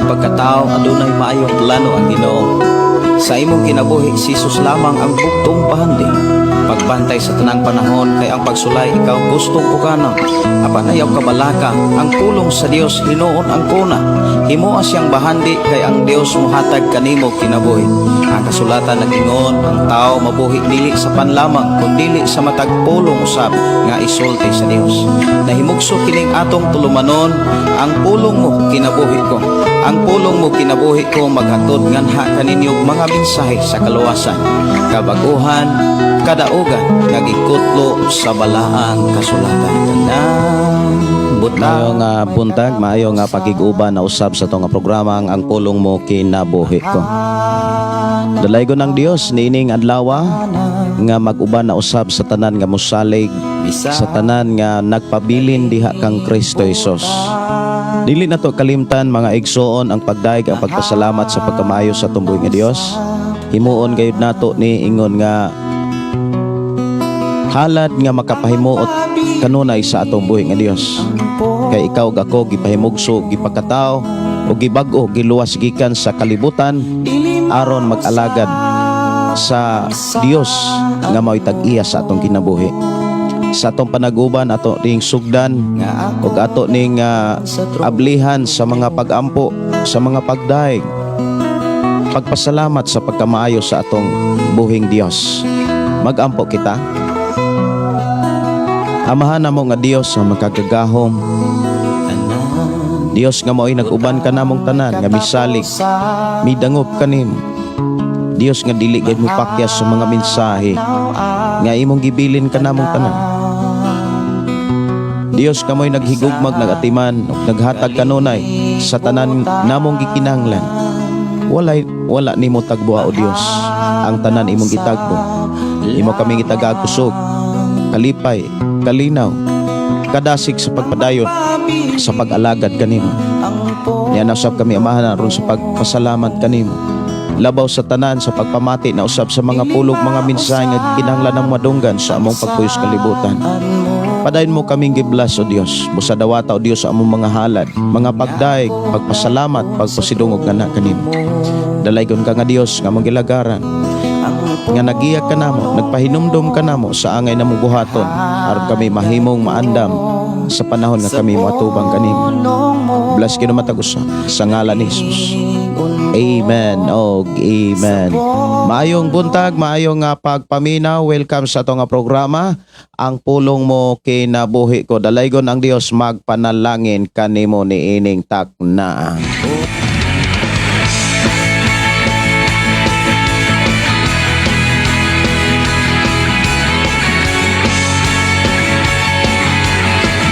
Pagkatao, adunay maayong plano ang Ginoo. Sa imong kinabuhi, si Jesus lamang ang bugtong bahandi. Pagbantay sa tanang panahon kay ang pagsulay ikaw gustong pukanon. Apan ayaw kabalaka, ang pulong sa Dios hinuon ang kuna. Himoa siyang bahandi kay ang Dios mohatag kanimo kinabuhi. Ang kasulatan nag-ingon, ang tao mabuhi dili sa pan lamang kundili sa matag pulong usab nga isulti sa Dios. Nahimugso kining atong tulumanon, ang pulong mo kinabuhi ko. Ang pulong mo kinabuhi ko maghatod nganha kaninyo mga mensahe sa kaluwasan, kabaguhan, kadaugan nga gikutlo sa balaang kasulatan. Tanang buta. Maayong nga buntag, maayo nga pakig-uban na usab sa atong nga programa ang Pulong Mo Kinabuhi Ko. Dalaygon ang Dios niining adlaw nga mag-uban na usab sa tanan nga mosalig, sa tanan nga nagpabilin diha kang Kristo Jesus. Dili na to kalimtan, mga igsoon, ang pagdayeg, ang pagpasalamat sa pagkamaayo sa atong buhi nga Dios. Himuon gayud nato ni ingon nga halad nga makapahimuot kanunay sa atong buhi nga Dios. Kay ikaw ug ako gipahimugso, gipakatao o gibag-o, giluwas gikan sa kalibutan aron mag-alagad sa Dios nga mao'y tag-iya sa atong kinabuhi. Sa atong panaguban, ato ning sugdan ug ato ning ablihan sa mga pag-ampo, sa mga pagdaig, pagpasalamat sa pagkamaayo sa atong buhing Dios. Magampo kita. Amahan namo nga Dios nga makagagahom, Dios nga mao'y nag-uban kanamong tanan nga misalig, midangop kanimo. Dios nga dili gayud mo pakyas sa mga mensahe nga imong gibilin kanamong tanan. Dios nga mo'y naghigugmag, nagatiman ug naghatag kanunay sa tanan namong gikinahanglan. Walay wala nimo tagboa, o Dios. Ang tanan imong gitagbo. Imo kaming gitagaag kusog, kalipay, kalinaw, kadasig sa pagpadayon sa pag-alagad kanimo. Niana usab kami, Amahan, aron sa pagpasalamat kanimo. Labaw sa tanan sa pagpamati na usab sa mga pulong, mga mensahe nga kinahanglan ng madunggan sa among pagpuyos kalibutan. Padayon mo kaming gi-bless, O Dios. Busa dawata, O Dios, sa among mga halad, mga pagdaig, pagpasalamat, pagpasidungog nga na kanimo. Dalaygon ka nga Dios nga among gilagaran, nga nagiya ka namo, nagpahinumdom ka namo sa angay namong buhaton, aron kami mahimong maandam sa panahon nga kami moatubang kanimo. Bless kinu matag usa sa ngalan ni Jesus. Amen og amen. Maayong buntag, maayong nga pagpaminaw. Welcome sa atong nga programa, Ang Pulong Mo Kinabuhi Ko. Dalaygon ang Dios magpanalangin kanimo niining takna.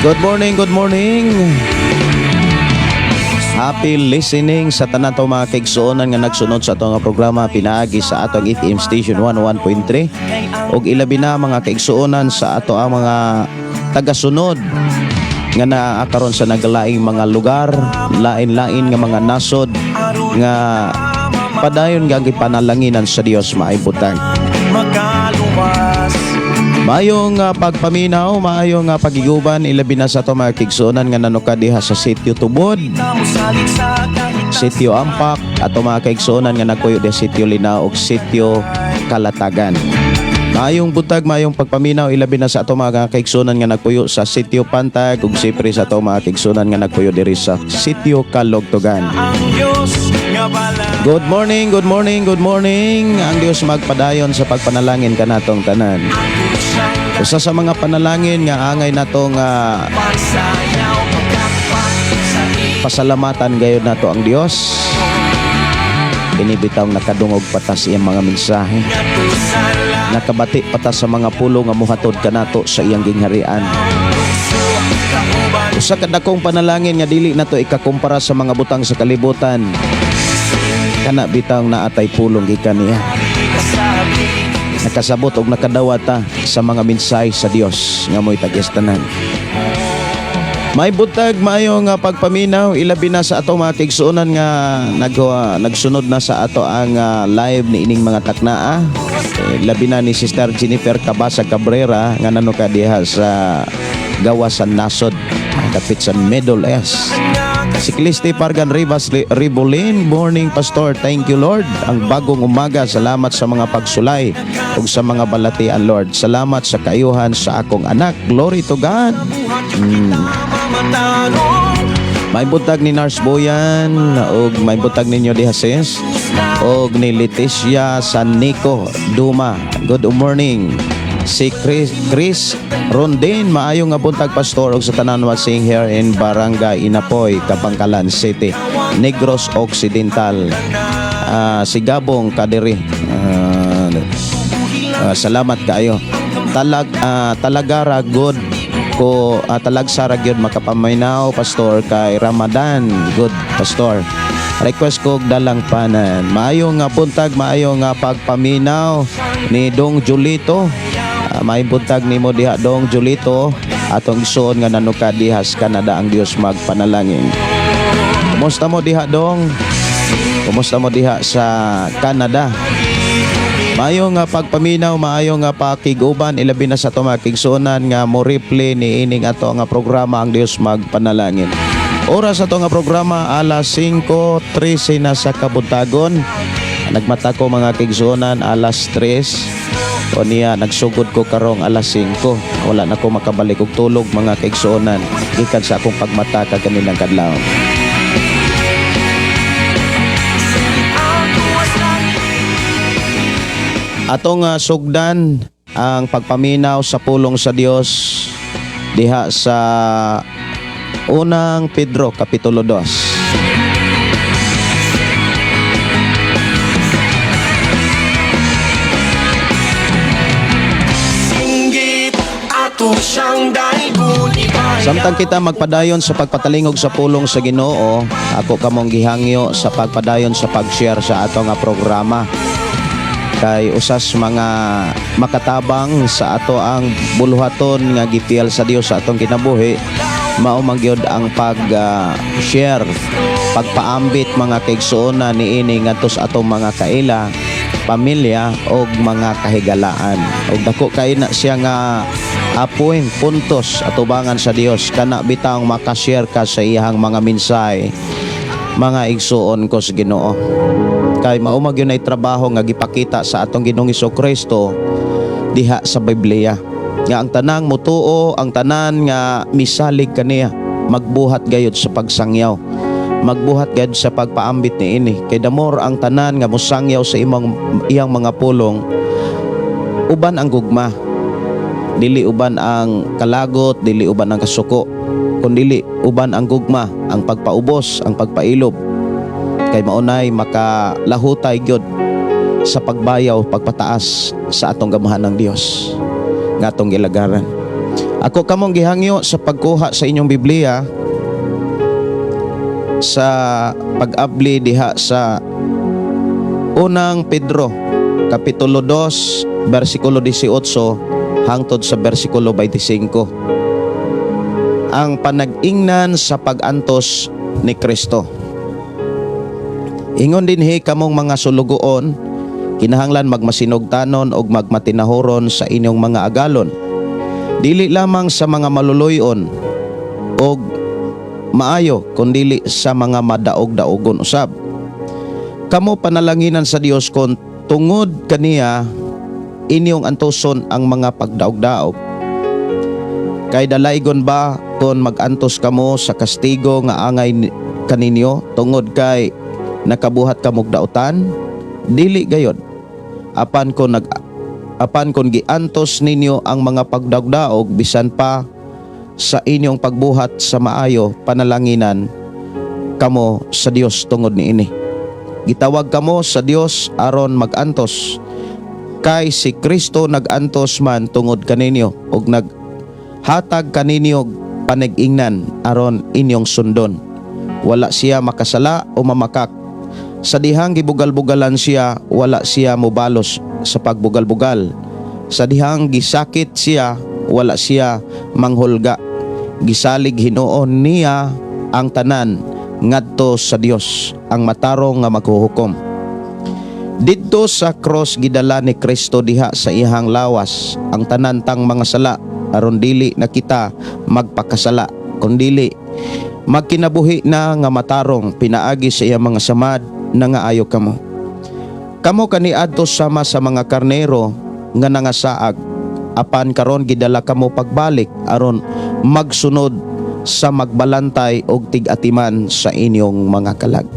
Good morning, good morning. Happy listening sa tanan to mga kaigsuonan nga nagsunod sa atong nga programa pinaagi sa atong FM station 101.3 ug ilabi na mga kaigsuonan sa ato ang mga tagasunod nga naa karon sa naglaing mga lugar, lain-lain nga mga nasod nga padayon nga gipanalanginan sa Dios. Maayong buntag. Maayong pagpaminaw, maayong pagiguban, ilabi na sa ato mga kaigsuonan nga nanuka diha sa Sitio Tubod, Sitio Ampak, ato mga kaigsuonan nga nagpuyo diha Sitio Linao ug Sitio Kalatagan. Maayong buntag, maayong pagpaminaw, ilabi na sa ato mga kaigsuonan nga nagpuyo sa Sitio Pantag ug siyempre sa ato mga kaigsuonan nga nagpuyo diri sa Sitio Kalogtogan. Good morning, good morning, good morning. Ang Dios magpadayon sa pagpanalangin kanatong tanan. Usa sa mga panalangin nga angay natong pasalamatan gayud nato ang Dios. Kini bitawng nakadungog pa ta sa iyang mga mensahe. Nakabati pa ta sa mga pulong nga muhatod kanato sa iyang gingharian. Usa ka dakong panalangin nga dili nato ikakumpara sa mga butang sa kalibutan. Kana bitawng naa tay pulong gikan niya. Nakasabot og nakadawata sa mga mensahe sa Dios nga mo'y tag-iya sa tanan. May buntag, maayong nga pagpaminaw, ilabi na sa ato mga kaigsuonan nga nagsunod na sa ato ang live ni ining mga taknaa. Eh, labi na ni Sister Jennifer Cabasa Cabrera nga nanuka diha sa gawas sa nasod, dapit sa Middle East. Si Clisti Pargan Rivas Ribolin, morning, Pastor. Thank you, Lord. Ang bagong umaga, salamat sa mga pagsulay ug sa mga balatian, Lord. Salamat sa kaayuhan sa akong anak. Glory to God. May buntag ni Nars Boyan ug may buntag ninyo diha, sis. Og ni Leticia San Nico Duma. Good morning. Si Chris Rondin, maayo nga buntag, Pastor, ug sa tanan watching here in Barangay Inapoy, Kabankalan City, Negros Occidental. Si Gabong Kadiri. Salamat kaayo. Talagara good ko, talagsa ra gyud makapaminaw, Pastor, kay Ramadan. Good, Pastor. Request ko og Dalang Panan. Maayo nga buntag, maayo nga pagpaminaw ni Dong Julito. May buntag nimo diha, Dong Julito. Atong isuon nga nanuka diha sa Canada, ang Dios magpanalangin. Kumusta mo diha, Dong? Kumusta mo diha sa Canada? Maayo nga pagpaminaw, maayo nga pakiguban, ilabi na sa atong mga kaigsuonan nga mo replay ni ining ato nga programa, ang Dios magpanalangin. Oras ato nga programa, alas 5:13 na sa kabuntagon. Nagmata ko, mga kaigsuonan, alas 3. O niya nagsugod ko karong alas 5. Wala na ko makabalik og tulog, mga kaigsuonan, gikan sa akong pagmata kaganinang kadlaw. Atong sugdan ang pagpaminaw sa pulong sa Dios diha sa Unang Pedro kapitulo 2. Singgit ato siyang daygon. Samtang kita magpadayon sa pagpatalingog sa pulong sa Ginoo, ako kamong gihangyo sa pagpadayon sa pag-share sa ato nga programa. Kay usas mga makatabang sa ato ang buluhaton nga gipiyal sa Dios sa atong kinabuhi, mao man gyud ang pag-share, pagpaambit, mga kaigsuonan, niini ngadto sa atong mga kaila, pamilya og mga kahigalaan. Og dako kay na siya nga apoy puntos atubangan sa Dios kana bitang makashare ka sa iyang mga mensahe, mga igsuon ko sa Ginoo. Kay mao man gyud ay trabaho nga gipakita sa atong Ginoong Kristo diha sa Biblia. Nga ang tanang mutuo, ang tanan nga misalig kaniya, magbuhat gayud sa pagsangyaw. Magbuhat gayud sa pagpaambit niini. Kay damor ang tanan nga mosangyaw sa imong iyang mga pulong, uban ang gugma. Dili uban ang kalagot, dili uban ang kasuko, kundili uban ang gugma, ang pagpaubos, ang pagpailob. Kay maunay makalahutay gyud sa pagbayaw, pagpataas sa atong gamahan ng Dios nga atong gilagaran. Ako kamong gihangyo sa pagkuha sa inyong Biblia sa pag-abli diha sa Unang Pedro kapitulo 2 bersikulo 18 hangtod sa bersikulo 25. Ang panag-ingnan sa pag-antos ni Kristo. Ingon dinhi, kamong mga sulugoon, kinahanglan magmasinugtanon og magmatinahuron sa inyong mga agalon. Dili lamang sa mga maluluyon og maayo, kundili sa mga madaog-daogon usab. Kamo panalanginan sa Dios kon tungod kaniya inyong antoson ang mga pagdaog-daog. Kay dalaygon ba kon magantos kamo sa kastigo nga angay kaninyo tungod kay nakabuhat kamog dautan? Dili gayod. Apan kon giantos ninyo ang mga pagdaog-daog bisan pa sa inyong pagbuhat sa maayo, panalanginan kamo sa Dios tungod niini. Gitawag kamo sa Dios aron magantos, kay si Kristo nagantos man tungod kaninyo ug naghatag kaninyo panag-ingnan aron inyong sundon. Wala siya makasala o mamakak. Sa dihang gibugal-bugalan siya, wala siya mobalos sa pagbugal-bugal. Sa dihang gisakit siya, wala siya manghulga. Gisalig hinuon niya ang tanan ngadto sa Dios, ang matarong nga maghuhukom. Didto sa cross gidala ni Kristo diha sa iyang lawas ang tanan tang mga sala aron dili na kita magpakasala kundili Magkinabuhi na nga matarong pinaagi sa iyang mga samad nangaayo kamo. Kamo kaniadto sama sa mga karnero nga nangasaag, apan karon gidala kamo pagbalik aron magsunod sa magbalantay og tig-atiman sa inyong mga kalag.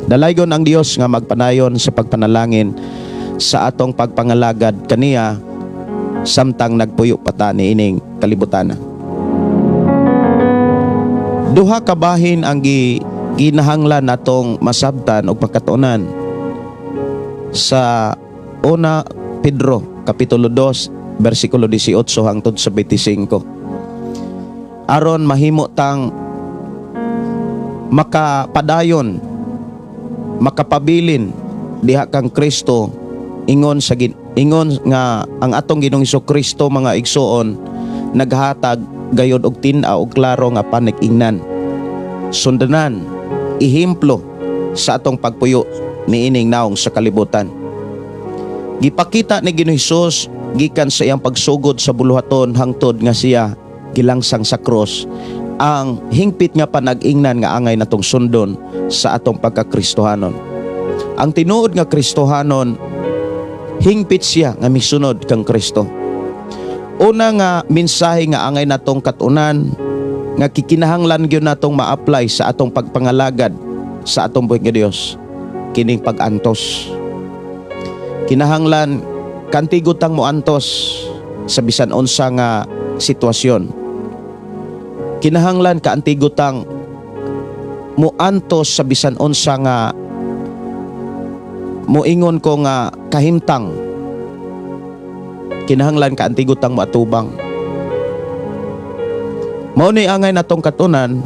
Dalaygon ang Dios nga magpanayon sa pagpanalangin sa atong pagpangalagad kaniya samtang nagpuyo pa ta niining kalibutana. Duha ka bahin ang ginahanglan natong masabtan og pagkatuonan sa Una Pedro kapitulo 2 bersikulo 18 hangtod sa 25 aron mahimo tang makapadayon, makapabilin diha kang Kristo. Ingon nga ang atong Ginoong Kristo, mga igsoon, naghatag gayod og tin-aw og klaro nga panig-ingnan, sundanan, ehemplo sa atong pagpuyo niining naong sa kalibutan. Gipakita ni Ginoong Hesus gikan sa iyang pagsugod sa buluhaton hangtod nga siya gilangsang sa krus ang hingpit nga panag-ingnan nga angay natong sundon sa atong pagkakristohanon. Ang tinuod nga Kristohanon, hingpit siya nga misunod kang Kristo. Una nga mensahe nga angay natong katunan nga kikinahanglan gyud natong ma-apply sa atong pagpangalagad sa atong buhi nga Dios, kining pag-antos. Kinahanglan kaantigo tang moantos sa bisan unsa nga sitwasyon. Kinahanglan kaantigo tang moantos sa bisan unsa nga, moingon ko nga, kahimtang. Kinahanglan kaantigo tang moatubang. Mao ni angay natong katunan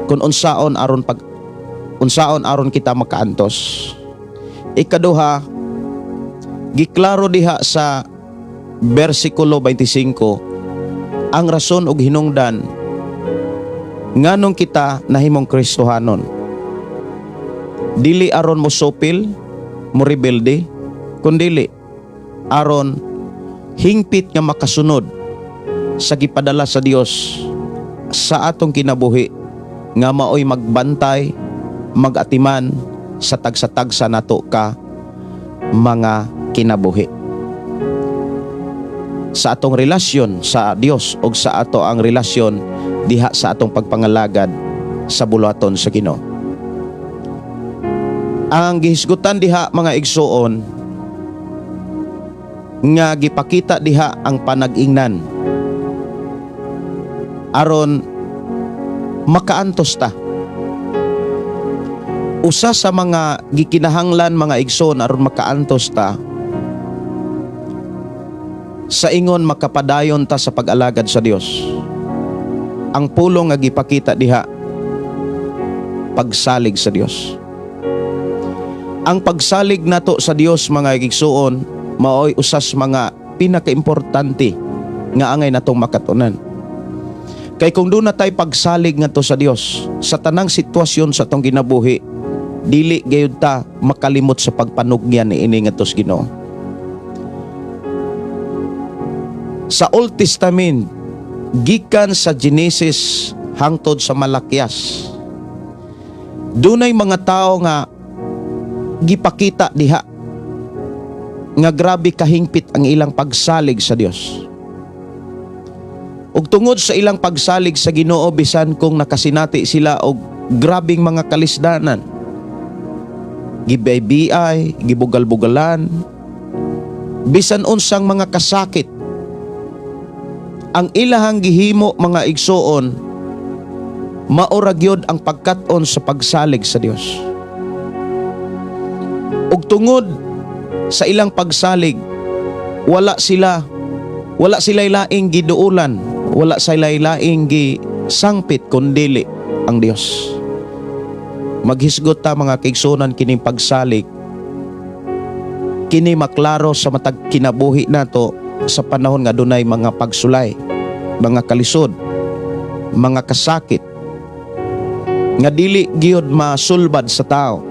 kung unsaon aron kita makaantos. Ikaduha, giklaro diha sa bersikulo 25 ang rason og hinungdan nganong kita nahimong Kristohanon. Dili aron mo supil, mo rebelde, kundili aron hingpit nga makasunod sa gipadala sa Dios sa atong kinabuhi nga maoy magbantay, magatiman sa tagsa-tagsa nato ka mga kinabuhi, sa atong relasyon sa Dios o sa ato ang relasyon diha sa atong pagpangalagad sa buluhaton sa Ginoo. Ang gihisgutan diha, mga igsuon, nga gipakita diha ang panag-ingnan aron makaantos ta. Usa sa mga gikinahanglan, mga igsoon, aron makaantos ta sa ingon makapadayon ta sa pag-alagad sa Dios. Ang pulong nga gipakita diha, pagsalig sa Dios. Ang pagsalig nato sa Dios, mga igsuon, maoy usas mga pinakaimportante nga angay natong makatunan. Kay kung duna tay pagsalig ngadto sa Dios sa tanang sitwasyon sa atong ginabuhi, dili gayud ta makalimot sa pagpanugyan niini ngadto sa Ginoo. Sa Old Testament, gikan sa Genesis hangtod sa Malakias, dunay mga tao nga gipakita diha nga grabe kahingpit ang ilang pagsalig sa Dios. Ug tungod sa ilang pagsalig sa Ginoo, bisan kung nakasinati sila og grabing mga kalisdanan, gibaybiay, gibugal-bugalan, bisan unsang mga kasakit, ang ilahang gihimo, mga igsuon, maura gyud ang pagkat-on sa pagsalig sa Dios. Ug tungod sa ilang pagsalig, wala sila laing giduulan, wala sila laing gisangpit kundili ang Dios. Maghisgot ta, mga kaigsunan, kining pagsalig kini maklaro sa matag kinabuhi nato sa panahon nga dunay mga pagsulay, mga kalisod, mga kasakit nga dili gyud masulbad sa tao.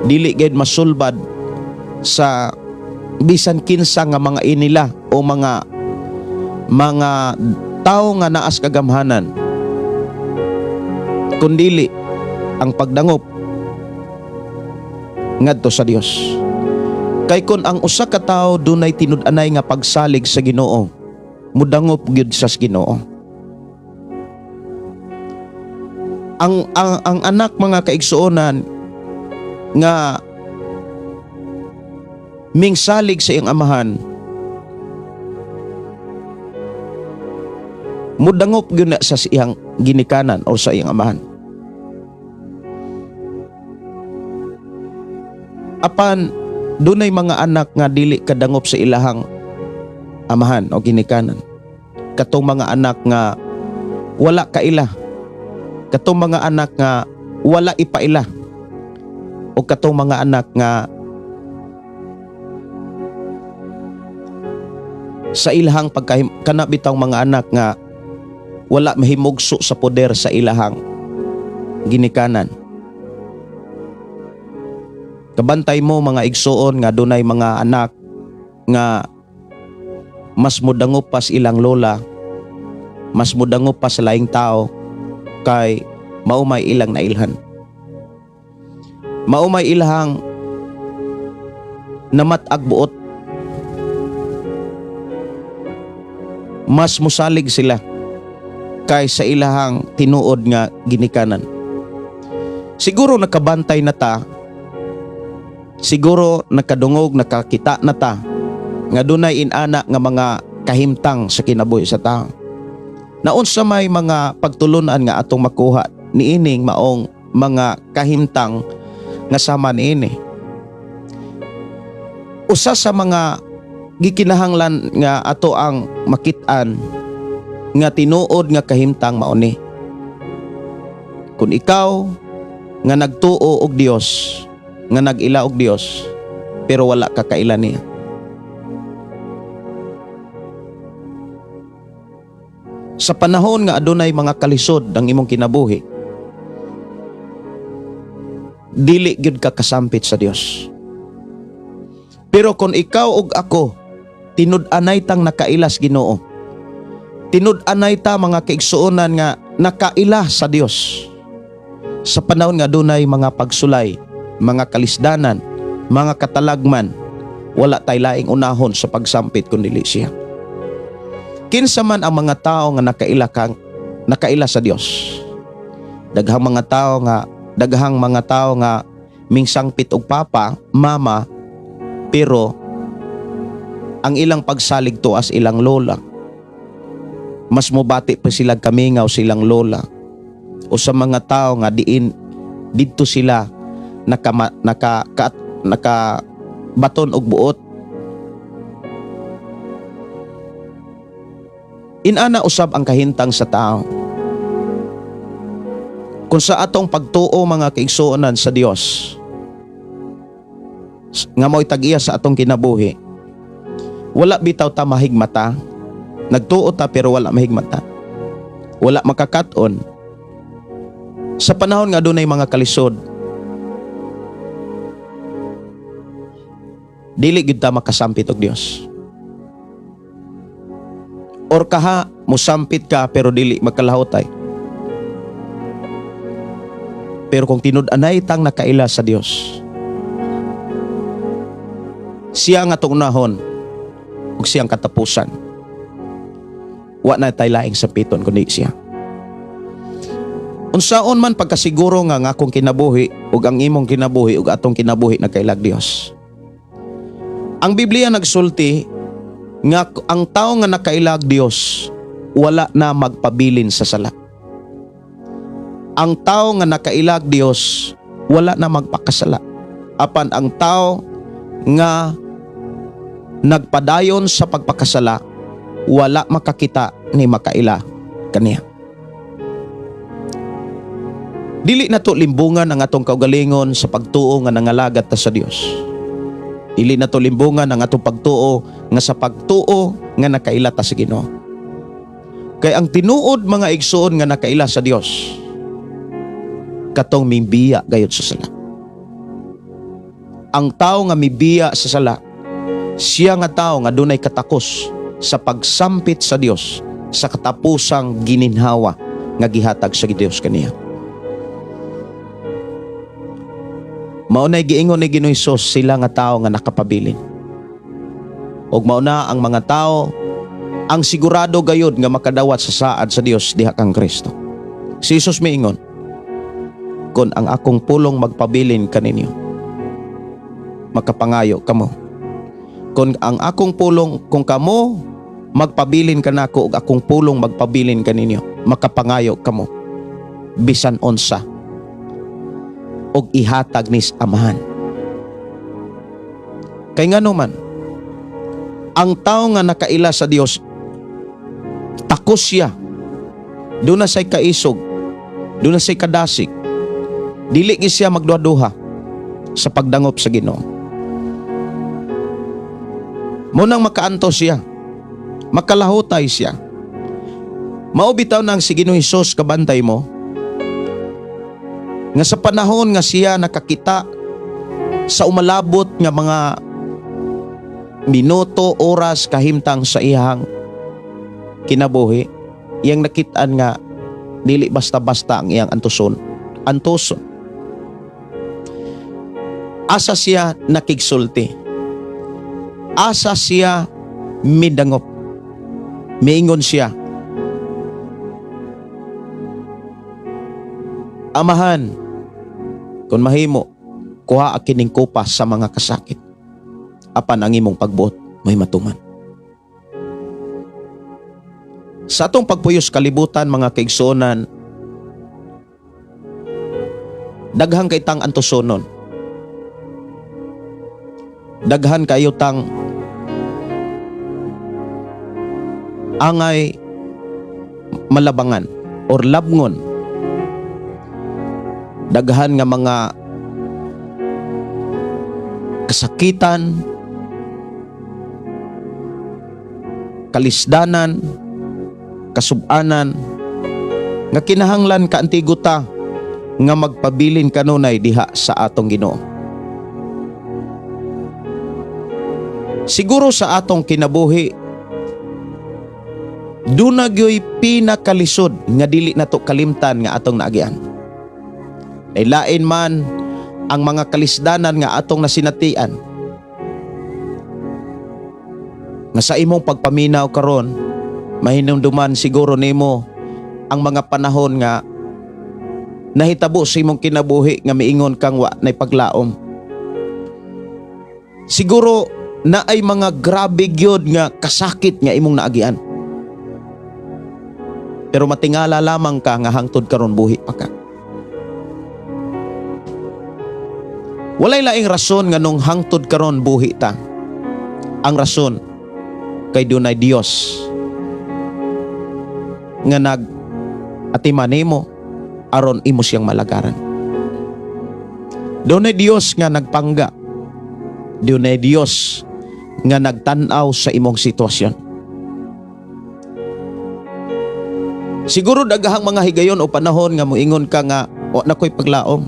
Dili gyud masulbad sa bisan kinsa nga mga inila o mga tao nga naas kagamhanan. Kundili ang pagdangop ngadto sa Dios. Kay kon ang usa ka tawo dunay tinud-anay nga pagsalig sa Ginoo, mudangop gyud sa Ginoo. Ang anak, mga kaigsuonan, nga mingsalig sa iyang amahan, mudangop gyud na sa iyang ginikanan o sa iyang amahan. Apan dunay mga anak nga dili kadangop sa ilahang amahan o ginikanan. Katong mga anak nga wala kaila. Katong mga anak nga wala ipaila. O katong mga anak nga sa ilahang pagkahim, kana bitawng mga anak nga wala mahimugso sa poder sa ilahang ginikanan. Kabantay mo, mga igsuon, nga dunay mga anak nga mas mudangop pa sa ilang lola, mas mudangop pa sa laing tao kay maumay ilang nailhan. Maumay ilahang namat-ag buot. Mas musalig sila kay sa ilahang tinuod nga ginikanan. Siguro nakabantay na ta, siguro nakadungog, nakakita na ta nga dunay inana nga mga kahimtang sa kinabuhi sa tao. Naunsa may mga pagtulunan nga atong makuha niining maong mga kahimtang nga sama niini? Usa sa mga gikinahanglan nga ato ang makit-an nga tinuod nga kahimtang mao ni: kung ikaw nga nagtuo og Dios, nga nag-ila og Dios, pero wala ka kaila niya. Sa panahon nga adunay mga kalisod ang imong kinabuhi, dili gyud ka kasampit sa Dios. Pero kung ikaw ug ako tinud-anay tang nakailas Ginoo, tinud-anay ta, mga kaigsuonan, nga nakaila sa Dios, sa panahon nga dunay mga pagsulay, mga kalisdanan, mga katalagman, wala tay laing unahon sa pagsampit kun dili siya. Kinsa man ang mga tao nga nakaila sa Dios? Daghang mga tao nga mingsangpit og papa, mama, pero ang ilang pagsalig tuas ilang lola. Mas mobati pa sila kamingaw silang lola. O sa mga tao nga diin didto sila naka baton og buot. Inana usab ang kahintang sa tao. Kung sa atong pagtuo, mga kaigsuonan, sa Dios nga mo'y tag-iya sa atong kinabuhi, wala bitaw ta mahigmata. Nagtuo ta pero wala mahigmata. Wala makakat-on. Sa panahon nga dunay mga kalisod, dili gyud ta makasampit og Dios. Or kaha musampit ka pero dili makalahutay. Pero kung tinud-anay tang nakaila sa Dios, siya nga atong unahon ug siyang katapusan. Wa na tay laing sampiton kundi siya. Unsaon man pagkasiguro nga ang akong kinabuhi ug ang imong kinabuhi ug atong kinabuhi nakailag Dios? Ang Biblia nagsulti nga ang tao nga nakailag Dios wala na magpabilin sa sala. Ang tao nga nakailag Dios wala na magpakasala. Apan ang tao nga nagpadayon sa pagpakasala, wala makakita ni makaila kaniya. Dili na to limbungan ang atong kaugalingon sa pagtuo nga nangalagat ta sa Dios. Dili na to limbungan ang atong pagtuo nga sa pagtuo nga nakaila ta sa Ginoo. Kay ang tinuod, mga igsuon, nga nakaila sa Dios, katong mibiya gayud sa sala. Ang tao nga mibiya sa sala, siya nga tao nga dunay katakos sa pagsampit sa Dios sa katapusang gininhawa nga gihatag sa Dios kaniya. Mao nay giingon ni Ginoong Hesus, sila nga tao nga nakapabilin. Ug mao na ang mga tao ang sigurado gayud nga makadawat sa saad sa Dios diha kang Kristo. Si Jesus miingon, "Kon ang akong pulong magpabilin kaninyo, makapangayo kamo. Kung ang akong pulong, kung kamo magpabilin kanako ug akong pulong magpabilin kaninyo, makapangayo kamo bisan unsa ug ihatag nis Amahan." Kay ngano man, ang tao nga nakaila sa Dios, takos siya. Duna say kaisog, duna say kadasig. Dili gyud siya magduha-duha sa pagdangop sa Ginoo. Mao nang makaantos siya. Makalahutay siya. Mao bitaw nang si Ginoong Hesus, kabantay mo, nga sa panahon nga siya nakakita sa umalabot nga mga minuto, oras, kahimtang sa iyang kinabuhi, iyang nakitaan nga dili basta-basta ang iyang antuson. Antuson. Asa siya nakigsulti? Asa siya midangop? Miingon siya, "Amahan, kung mahimo, kuha kining kupa sa mga kasakit. Apan ang imong pagbuot may matuman." Sa atong pagpuyos kalibutan, mga kaigsuonan, daghan kay tang antusonon. Daghan kayo tang angay malabangan or labngon. Daghan nga mga kasakitan, kalisdanan, kasubanan nga kinahanglan kaantigo ta nga magpabilin kanunay diha sa atong Ginoo. Siguro sa atong kinabuhi, duna gyoy pinakalisod nga dili nato kalimtan nga atong naagian. Lain man ang mga kalisdanan nga atong nasinatian, nga sa imong pagpaminaw karon, mahinumduman siguro nimo ang mga panahon nga nahitabo sa imong kinabuhi nga miingon kang wa nay paglaom. Siguro naay mga grabe gyud nga kasakit nga imong naagian. Pero matingala lamang ka nga hangtod karon buhi pa ka. Walay laing rason nga nung hangtod karon buhi ta. Ang rason kay dunay Dios nga nag atiman nimo aron imo siyang malagaran. Dunay Dios nga nagpangga. Dunay Dios nga nagtan-aw sa imong sitwasyon. Siguro daghang mga higayon o panahon nga moingon ka nga wa na ko'y paglaom.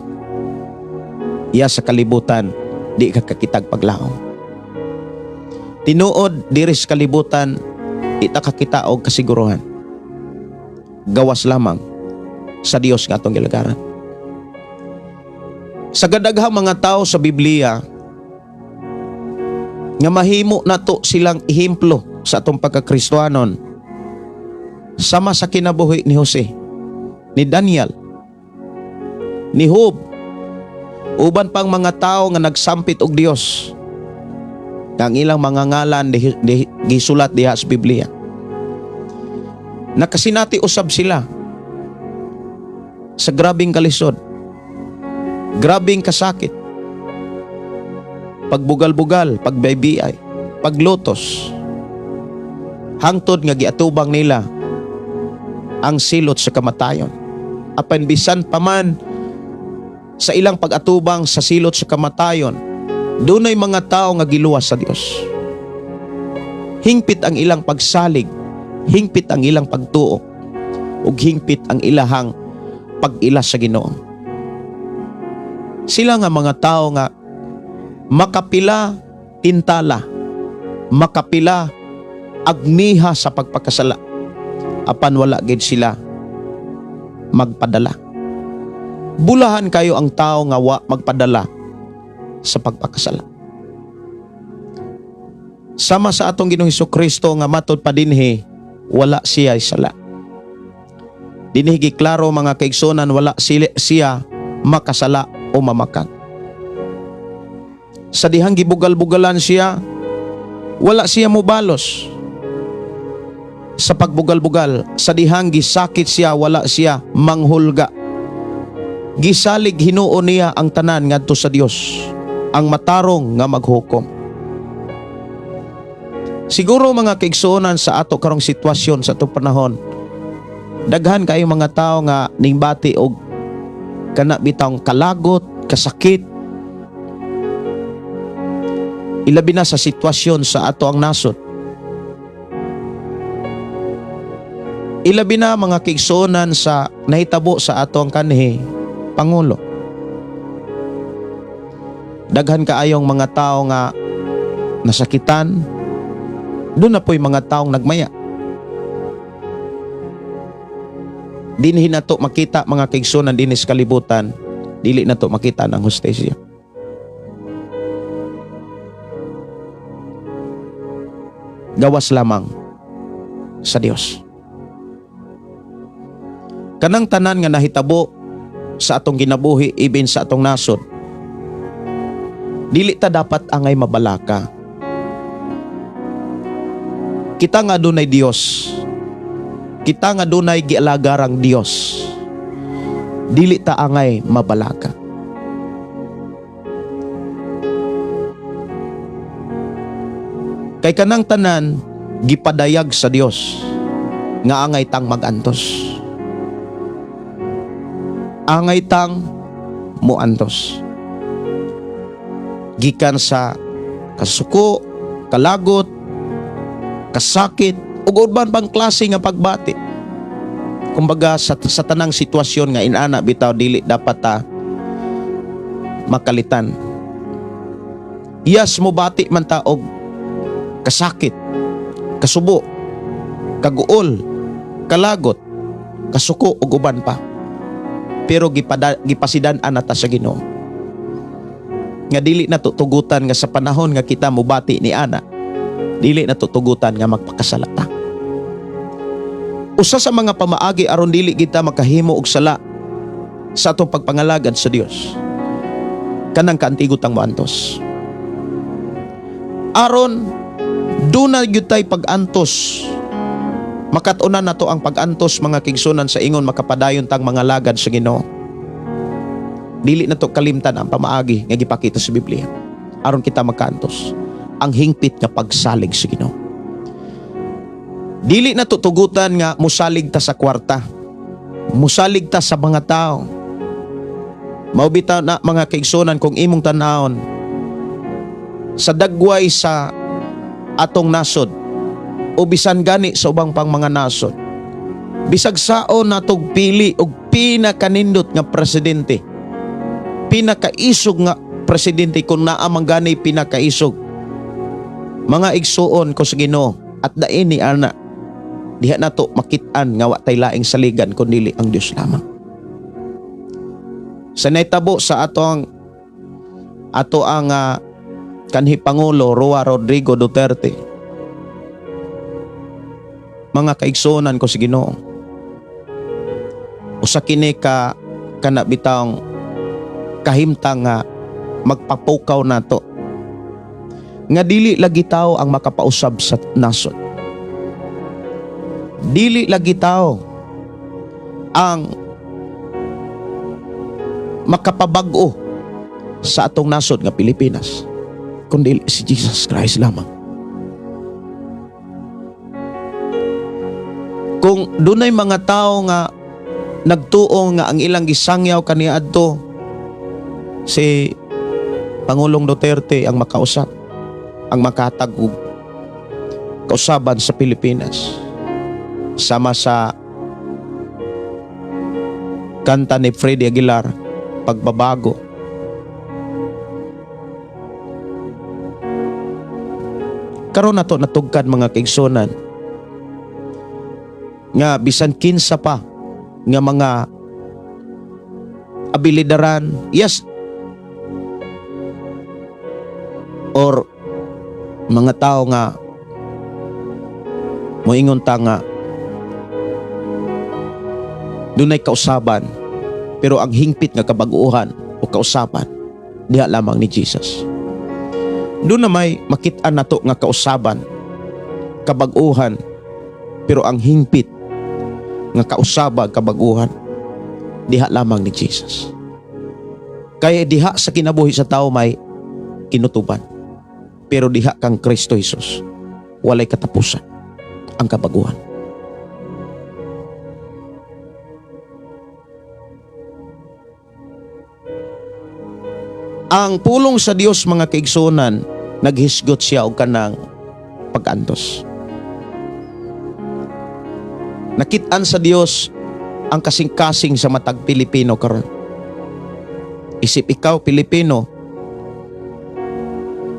Iya sa kalibutan, di ka kakitag paglaom. Tinuod diri sa kalibutan, di ta kakita og kasiguruhan. Gawas lamang sa Dios nga atong gilagaran. Sa gadaghang mga tao sa Biblia nga mahimo nato silang ehemplo sa atong pagkakristohanon, sama sa kinabuhi ni Jose, ni Daniel, ni Job, uban pang mga tao nga nagsampit og Dios, nga ang ilang mga ngalan gisulat diha sa Biblia. Nakasinati usab sila sa grabing kalisod, grabing kasakit, pagbugal-bugal, pagbaybiay, paglutos, hangtod nga giatubang nila ang silot sa kamatayon. Apan bisan pa man sa ilang pag-atubang sa silot sa kamatayon, dunay mga tao nga giluwas sa Dios. Hingpit ang ilang pagsalig, hingpit ang ilang pagtuo, ug hingpit ang ilahang pag-ila sa Ginoo. Sila nga mga tao nga makapila tintala, makapila agniha sa pagpakasala, apan wala gid sila magpadala. Bulahan kayo ang tao nga wa magpadala Sa pagpakasala. Sama sa atong Ginoong Kristo nga matod pa dinhi, wala siya sala. Dinhi giklaro, mga kaigsunan, wala siya makasala o mamakak. Sa dihang gibugal-bugalan siya, wala siya mobalos sa pagbugal-bugal. Sa dihang gisakit siya, wala siya manghulga. Gisalig hinuon niya ang tanan ngadto sa Dios, ang matarong nga maghukom. Siguro, mga kaigsuonan, sa ato karong sitwasyon sa atong panahon, daghan kayo mga tao nga ningbati og kana bitawng kalagot, kasakit, ilabi na sa sitwasyon sa ato ang nasod. Ilabi na, mga kaigsuonan, sa nahitabo sa ato ang kanhi pangulo. Daghan kaayong mga tao nga nasakitan, duna po'y mga taong nagmaya. Dinhi na to makita, mga kaigsuonan, dinhi sa kalibutan, dili na to makita ng hustisya. Gawas lamang sa Dios. Kanang tanan nga nahitabo sa atong ginabuhi, ibin sa atong nasod, dili ta dapat angay mabalaka. Kita nga dunay Dios. Kita nga dunay gialagarang Dios. Dili ta angay mabalaka. Kay kanang tanan gipadayag sa Dios nga angay tang magantos. Angay tang muantos. Gikan sa kasuko, kalagot, kasakit, ug uban pang klase nga pagbati. Kumbaga sa tanang sitwasyon nga inana bitaw, dili dapat ta makalitan. Yes, mobati man ta og kasakit, kasubo, kaguol, kalagot, kasuko ug uban pa. Pero gipasidan-an ta sa Ginoo nga dili na tutugutan nga sa panahon nga kita mobati ni ana, dili na tutugutan nga magpakasala ta. Usa sa mga pamaagi aron dili kita makahimo og sala sa atong pagpangalagad sa Dios, kanang kaantigo tang moantos. Aron duna gyud tay pag-antos, makat-unan nato ang pag-antos, mga kaigsuonan, sa ingon makapadayon tang mga lagad sa Ginoo. Dili na to kalimtan ang pamaagi nga gipakita sa Biblia aron kita makaantos: ang hingpit nga pagsalig sa Ginoo. Dili na to tugutan nga musalig ta sa kwarta, musalig ta sa mga tao. Mao bitaw na, mga kaigsuonan, kung imong tan-awon sa dagway sa atong nasod o bisan gani sa ubang pang mga nasod, bisag saon natog pili og pinakanindot nga presidente, pinakaisog nga presidente, kung naa man gani pinakaisog, mga igsuon ko sa Ginoo, at dain ni ana diha nato makit-an nga wa tay laing saligan kun dili ang Dios lamang. Sa nahitabo sa ato ang kanhi pangulo Roa Rodrigo Duterte, mga kaigsuonan ko sa Ginoo, usa kini ka kana bitawng kahimtang nga magpapukaw nato nga dili lagi tao ang makapausab sa nasod. Dili lagi tao ang makapabag-o sa atong nasod nga Pilipinas, kundi si Jesus Christ lamang. Kung dunay mga tao nga nagtuo nga ang ilang gisangyaw kaniadto si Pangulong Duterte ang makausap, ang makahatag og kausaban sa Pilipinas, sama sa kanta ni Freddie Aguilar, "Pagbabago." Karon nato natugkad, mga kaigsuonan, nga bisan kinsa pa nga mga abilidaran, yes, Or mga tao nga moingon ta nga dunay kausaban, pero ang hingpit nga kabaguhan o kausaban diha lamang ni Jesus. Doon na may makit-an nato nga kausaban, kabag-uhan, pero ang hingpit nga kausaba, kabaguhan, diha lamang ni Jesus. Kaya diha sa kinabuhi sa tao may kinutuban. Pero diha kang Kristo Jesus, walay katapusan ang kabaguhan. Ang pulong sa Dios, mga kaigsunan, naghisgot siya og kanang pag-antos. Nakit-an sa Dios ang kasing-kasing sa matag Pilipino karon. Isip ikaw Pilipino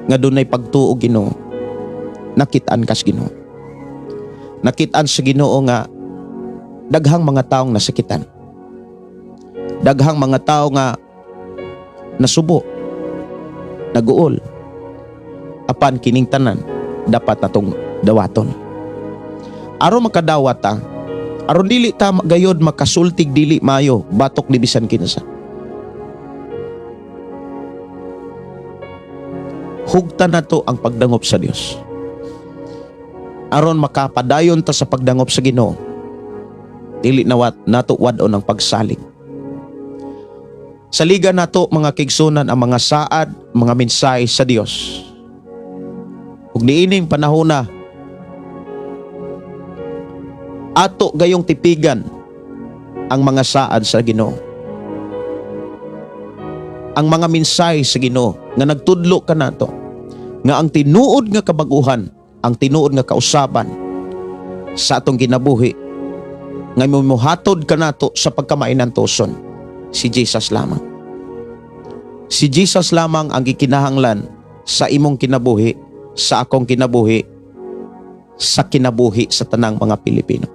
nga dunay pagtuo Ginoo, nakit-an kas Ginoo. Nakit-an sa Ginoo nga daghang mga taong nasakitan. Daghang mga tao nga nasubo, naguol. Apan kining tanan dapat natong dawaton. Aron makadawat ta, aron dili ta gayod makasultig dili maayo batok ni bisan kinsa. Hugtan nato ang pagdangop sa Dios. Aron makapadayon ta sa pagdangop sa Ginoo, dili nawat nato wad-on ang pagsalig. Saligan nato, mga kaigsunan, ang mga saad, mga mensahe sa Dios. Ug niining panahona, ato gayong tipigan ang mga saad sa Ginoo. Ang mga mensahe sa Ginoo nga nagtudlo kanato nga ang tinuod nga kabaguhan, ang tinuod nga kausaban sa atong kinabuhi nga muhatod kanato sa pagkamainantoson, si Jesus lamang. Si Jesus lamang ang gikinahanglan sa imong kinabuhi, sa akong kinabuhi, sa kinabuhi sa tanang mga Pilipino.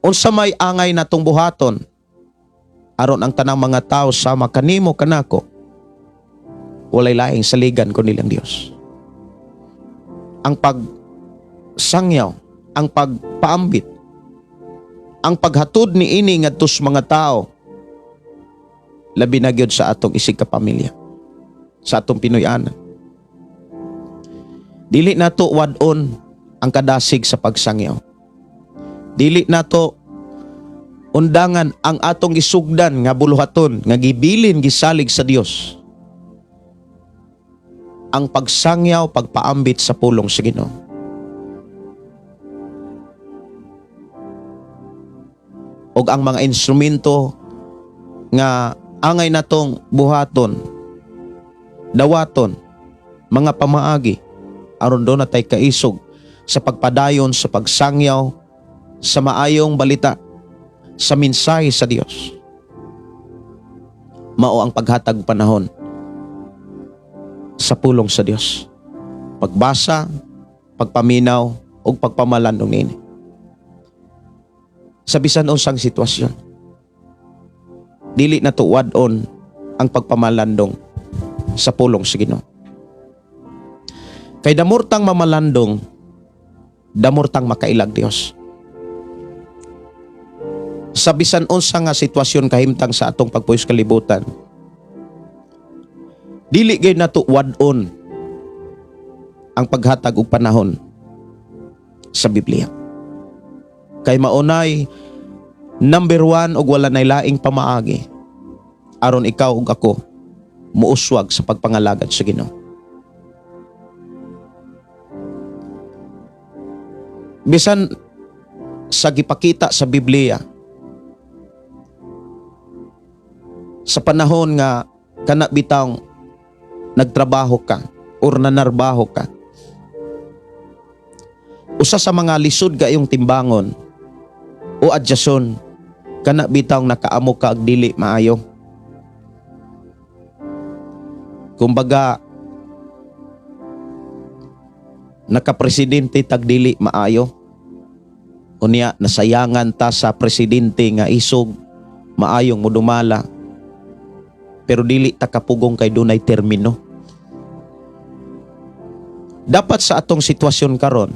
Unsa may angay natong buhaton aron ang tanang mga tao sama kanimo kanako walay laing saligan kun nilang Dios? Ang pagsangyaw, ang pagpaambit, ang paghatod ni ini ngadto sa mga tao, labi na gyud sa atong isig ka pamilya, sa atong Pinoy-anan. Dili nato wad-on ang kadasig sa pagsangyaw. Dili nato undangan ang atong gisugdan nga buluhaton nga gibilin gisalig sa Dios. Ang pagsangyaw, pagpaambit sa pulong sa Ginoo. Og ang mga instrumento nga angay natong buhaton, dawaton, mga pamaagi aron do natay kaisog sa pagpadayon sa pagsangyaw sa maayong balita, sa mensahe sa Dios. Mao ang paghatag panahon sa pulong sa Dios. Pagbasa, pagpaminaw ug pagpamalandong niini. Sa bisan unsang sitwasyon, dili na tuwad-on ang pagpamalandong sa pulong sa Ginoo. Kay damurtang mamalandong, damurtang makailag Dios. Sa bisan unsa nga sitwasyon kahimtang sa atong pagpuyo sa kalibutan, dili gay nato wad-on ang paghatag og panahon sa Biblia. Kay maunay number 1 og wala nay laing pamaagi aron ikaw ug ako muuswag sa pagpangalagad sa Ginoo. Bisan sa gipakita sa Biblia sa panahon nga kana bitang nagtrabaho ka or nanarbaho ka, usa sa mga lisod kayong timbangon o adyason kana bitang nakaamo ka og dili maayo. Kumbaga nakapresidente tag dili maayo, unya nasayangan ta sa presidente nga isog maayong modumala, Pero dili ta kapugong kay dunay termino. Dapat sa atong sitwasyon karon,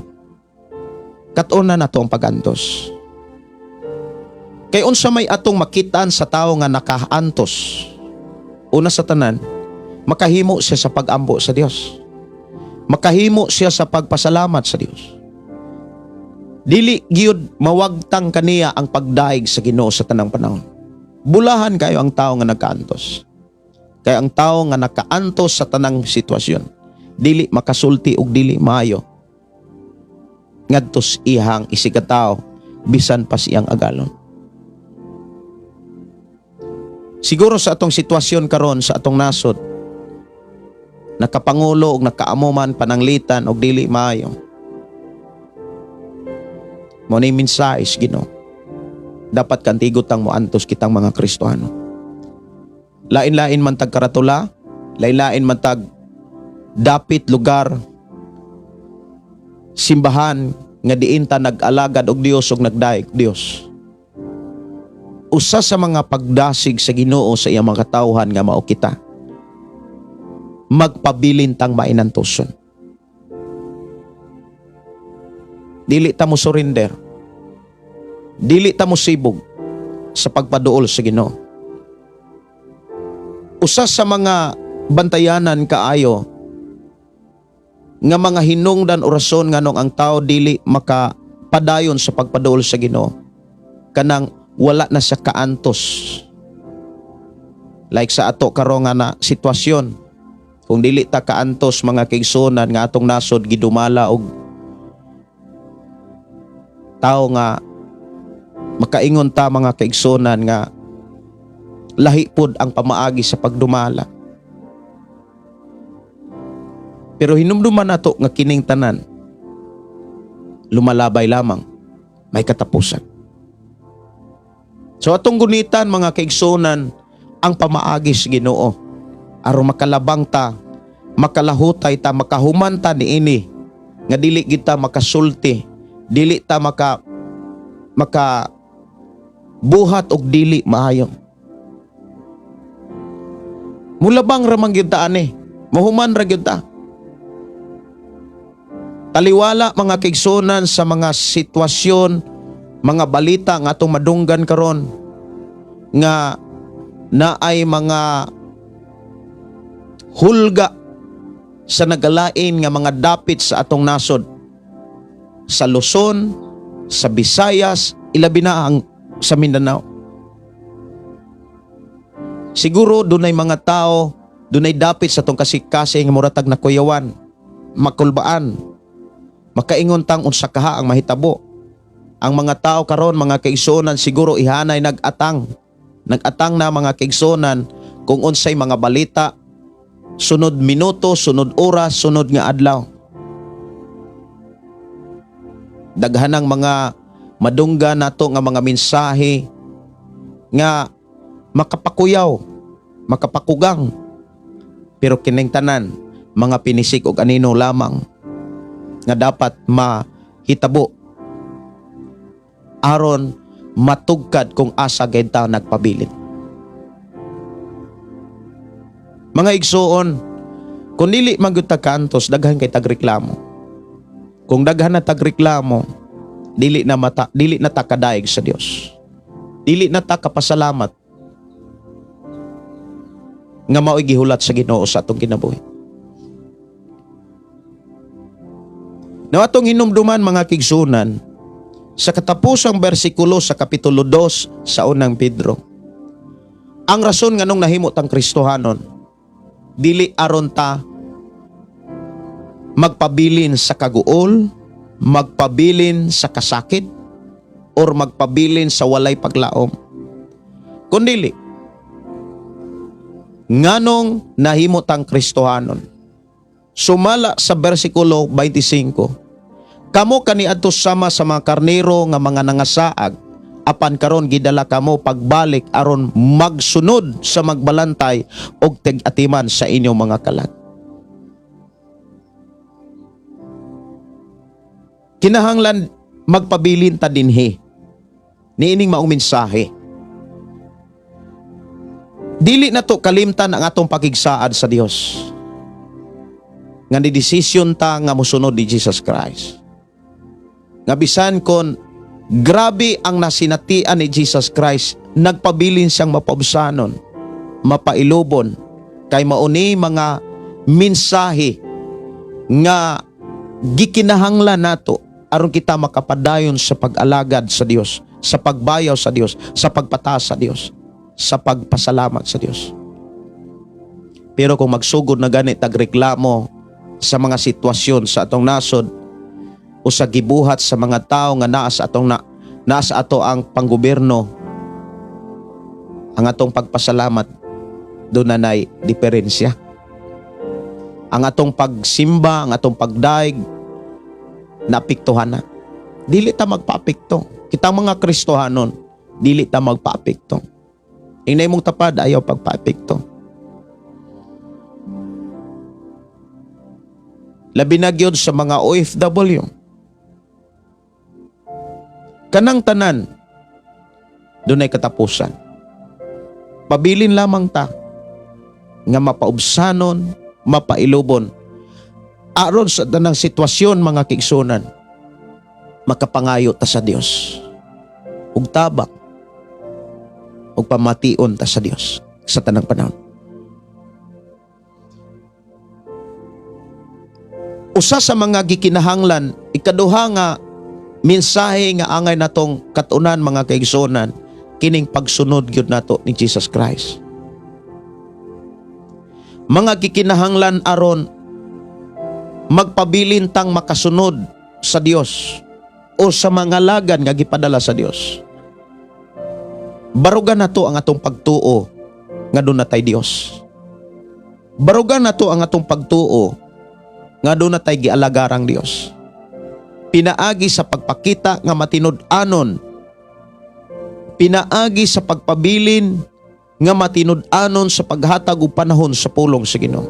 kat-on na nato ang pagantos. Kay unsa may atong makitaan sa tawo nga nakaantos? Una sa tanan, makahimo siya sa pagambo sa Dios. Makahimo siya sa pagpasalamat sa Dios. Dili gyud mawagtang kaniya ang pagdaig sa Ginoo sa tanang panahon. Bulahan kayo ang tao nga nagkaantos. Kay ang tao nga nakaantos sa tanang sitwasyon, dili makasulti og dili maayo ngadto sa iyang isigkatawo, bisan pa siyang agalon. Siguro sa atong sitwasyon karon sa atong nasod, nakapangulo og nakaamo man pananglitan og dili maayo. Mao ni mensahe sa Ginoo. Dapat kantigo tang moantos kitang mga Kristohano. Lain-lain man tag karatula, lain-lain man tag dapit, lugar, simbahan nga diin ta nag-alagad og Dios og nagdaig Dios. Usa sa mga pagdasig sa Ginoo sa iyang mga katawhan nga mao kita, magpabilin tang mainantuson. Dili ta mo surrender. Dili ta mo sibog sa pagpaduol sa Ginoo. Usa sa mga bantayanan kaayo nga mga hinungdan o rason nganong ang tao dili makapadayon sa pagpaduol sa Ginoo, kanang wala na siya kaantos. Like sa ato karon nga na sitwasyon, kung dili ta kaantos, mga kaigsuonan, nga atong nasod gidumala og tao nga makaingon ta, mga kaigsuonan, nga lahi pod ang pamaagi sa pagdumala. Pero hinumduman nato nga kining tanan lumalabay lamang, may katapusan. So atong gunitan, mga kaigsuonan, ang pamaagi sa Ginoo aron makalabang ta, makalahutay ta, makahuman ta niini nga dili kita makasulti, dili ta maka buhat og dili maayo. Mulabang ra man gyud ta ani, mahuman ra gyud ta. Taliwala, mga kaigsuonan, sa mga sitwasyon, mga balita nga atong madunggan karon nga naay mga hulga sa nagalain nga mga dapit sa atong nasod sa Luzon, sa Visayas, ilabi na ang sa Mindanao. Siguro dunay mga tao, dunay dapit sa atong kasing-kasing nga muratag na kuyawan, makulbaan, makaingon tang unsa kaha ang mahitabo. Ang mga tao karon, mga kaigsuonan, siguro ihanay nag-atang. Nag-atang na, mga kaigsuonan, kung unsay mga balita sunod minuto, sunod oras, sunod nga adlaw. Daghan ang mga madungga nato nga mga mensahe nga makapakuyaw, makapakugang. Pero kining tanan mga pinisik og anino lamang nga dapat mahitabo aron matugkad kung asa gayud ta nagpabilin. Mga igsuon, kung dili man gyud ta kaantos, daghan kay tagreklamo. Kung daghan na tagreklamo, dili na ta kadaig sa Dios. Dili na ta kapasalamat nga mao'y gihulat sa Ginoo sa atong kinabuhi. Now atong hinumduman, mga kaigsuonan, sa katapusang bersikulo sa Kapitulo 2 sa Unang Pedro. Ang rason nganong nahimo tang Kristohanon, dili aron ta magpabilin sa kaguol, magpabilin sa kasakit, or magpabilin sa walay paglaom. Kundili, nganong nahimo tang Kristohanon? Sumala sa bersikulo 25, "Kamo kaniadto sama sa mga karnero nga mga nangasaag, apan karon gidala kamo pagbalik aron magsunod sa magbalantay og tig-atiman sa inyong mga kalag." Kinahanglan magpabilin ta dinhi niining maong mensahe. Dili na to kalimtan ang atong pakigsaad sa Dios. Nga ni desisyon ta nga mosunod ni Jesus Christ. Nga bisan kon grabe ang nasinatian ni Jesus Christ, nagpabilin siyang mapaubsanon, mapailubon, kay mauni mga mensahe nga gikinahanglan nato aron kita makapadayon sa pag-alagad sa Dios, sa pagbayaw sa Dios, sa pagpataas sa Dios, sa pagpasalamat sa Dios. Pero kung magsugod na gani tagreklamo sa mga sitwasyon sa atong nasod o sa gibuhat sa mga tao nga naa sa ato ang panggobyerno, ang atong pagpasalamat doon na nay diferensya. Ang atong pagsimba, ang atong pagdaig, naapektuhan na. Dili ta magpaapekto. Kitang mga Kristohanon, dili ta magpaapekto. Inay mong tapad, ayaw pagpaapekto. Labi na gyud sa mga OFW. Kanang tanan, dunay katapusan. Pabilin lamang ta nga mapaubsanon, mapailubon. Aron sa tanang sitwasyon, mga kaigsuonan, makapangayo ta sa Dios ug tabang ug pamation ta sa Dios sa tanang panahon. Usa sa mga gikinahanglan, ikaduha nga mensahe nga angay natong katunan, mga kaigsuonan, kining pagsunod gyud nato ni Jesus Christ. Mga gikinahanglan aron magpabilin tang makasunod sa Dios o sa mga lagan nga gipadala sa Dios. Barugan nato ang atong pagtuo nga doon natay Dios. Barugan nato ang atong pagtuo nga doon natay gialagarang Dios. Pinaagi sa pagpakita nga matinud-anon, pinaagi sa pagpabilin nga matinud-anon sa paghatag og panahon sa pulong sa Ginoo.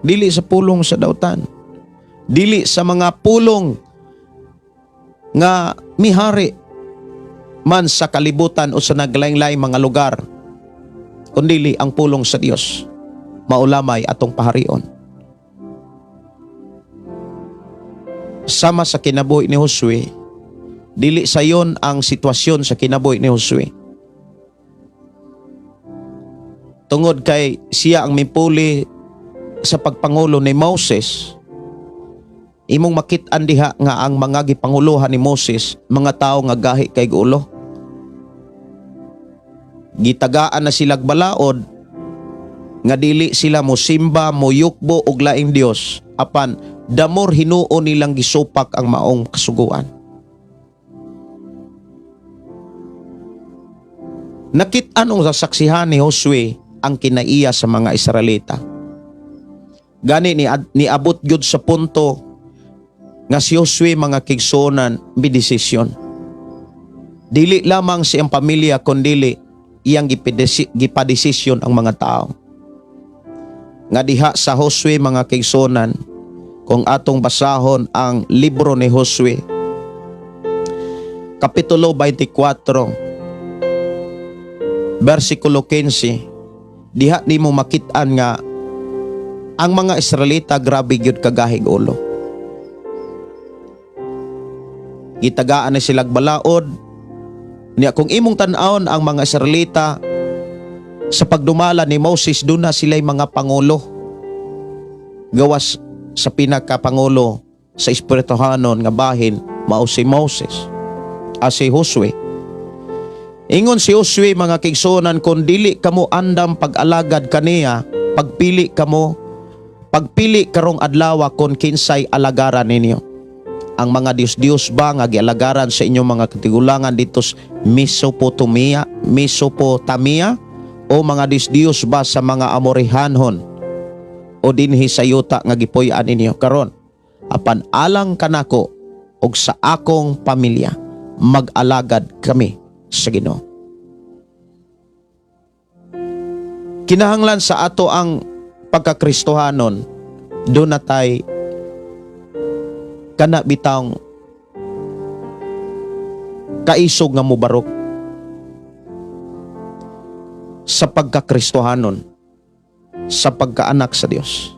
Dili sa pulong sa dautan, dili sa mga pulong nga mihari man sa kalibutan o sa naglaing-laing mga lugar, kundili ang pulong sa Dios maulamay atong paharion. Sama sa kinabuhi ni Josue, dili sayon ang sitwasyon sa kinabuhi ni Josue. Tungod kay siya ang mipuli sa pagpangulo ni Moses, imong makit-an diha nga ang mga gipanguluhan ni Moses, mga tao nga gahi kay gulo. Gitagaan na silag balaod nga dili sila mosimba, moyukbo og laing Dios, apan damor hinuon nilang gisupak ang maong kasuguan. Nakit-an ang sasaksihan ni Josue ang kinaiya sa mga Israelita. Gani niabot gyud sa punto nga si Josue, mga kigsuonan, bidesisyon. Dili lamang siyang pamilya kundili iyang gipadesisyon ang mga tao. Nga diha sa Josue, mga kigsuonan, kung atong basahon ang libro ni Josue, Kapitulo 24, versikulo 15, diha nimo makit-an nga ang mga Israelita grabe gyud kagahig ulo. Gitagaan na silag balaod. Niya kung imong tan-awon ang mga Israelita sa pagdumala ni Moses, doon na sila'y mga pangulo. Gawas sa pinakapangulo sa espirituhanon nga bahin, mao si Moses, si Josue. Ingon si Josue, mga kaigsuonan, kung dili kamo andam pag-alagad kaniya, pagpili kamo, pagpili karong adlaw kon kinsay alagaran ninyo. Ang mga Diyos-Diyos ba nga gialagaran sa inyong mga katigulangan dito sa Mesopotamia, o mga Diyos-Diyos ba sa mga Amorihanhon o dinhi sa yuta nga gipuy-an ninyo karon? Apan alang kanako og sa akong pamilya, mag-alagad kami sa Ginoo. Kinahanglan sa ato ang pagkakristohanon, do na tay kana bitang kaisog nga mubarok. Sa pagkakristohanon, sa pagkaanak sa Dios,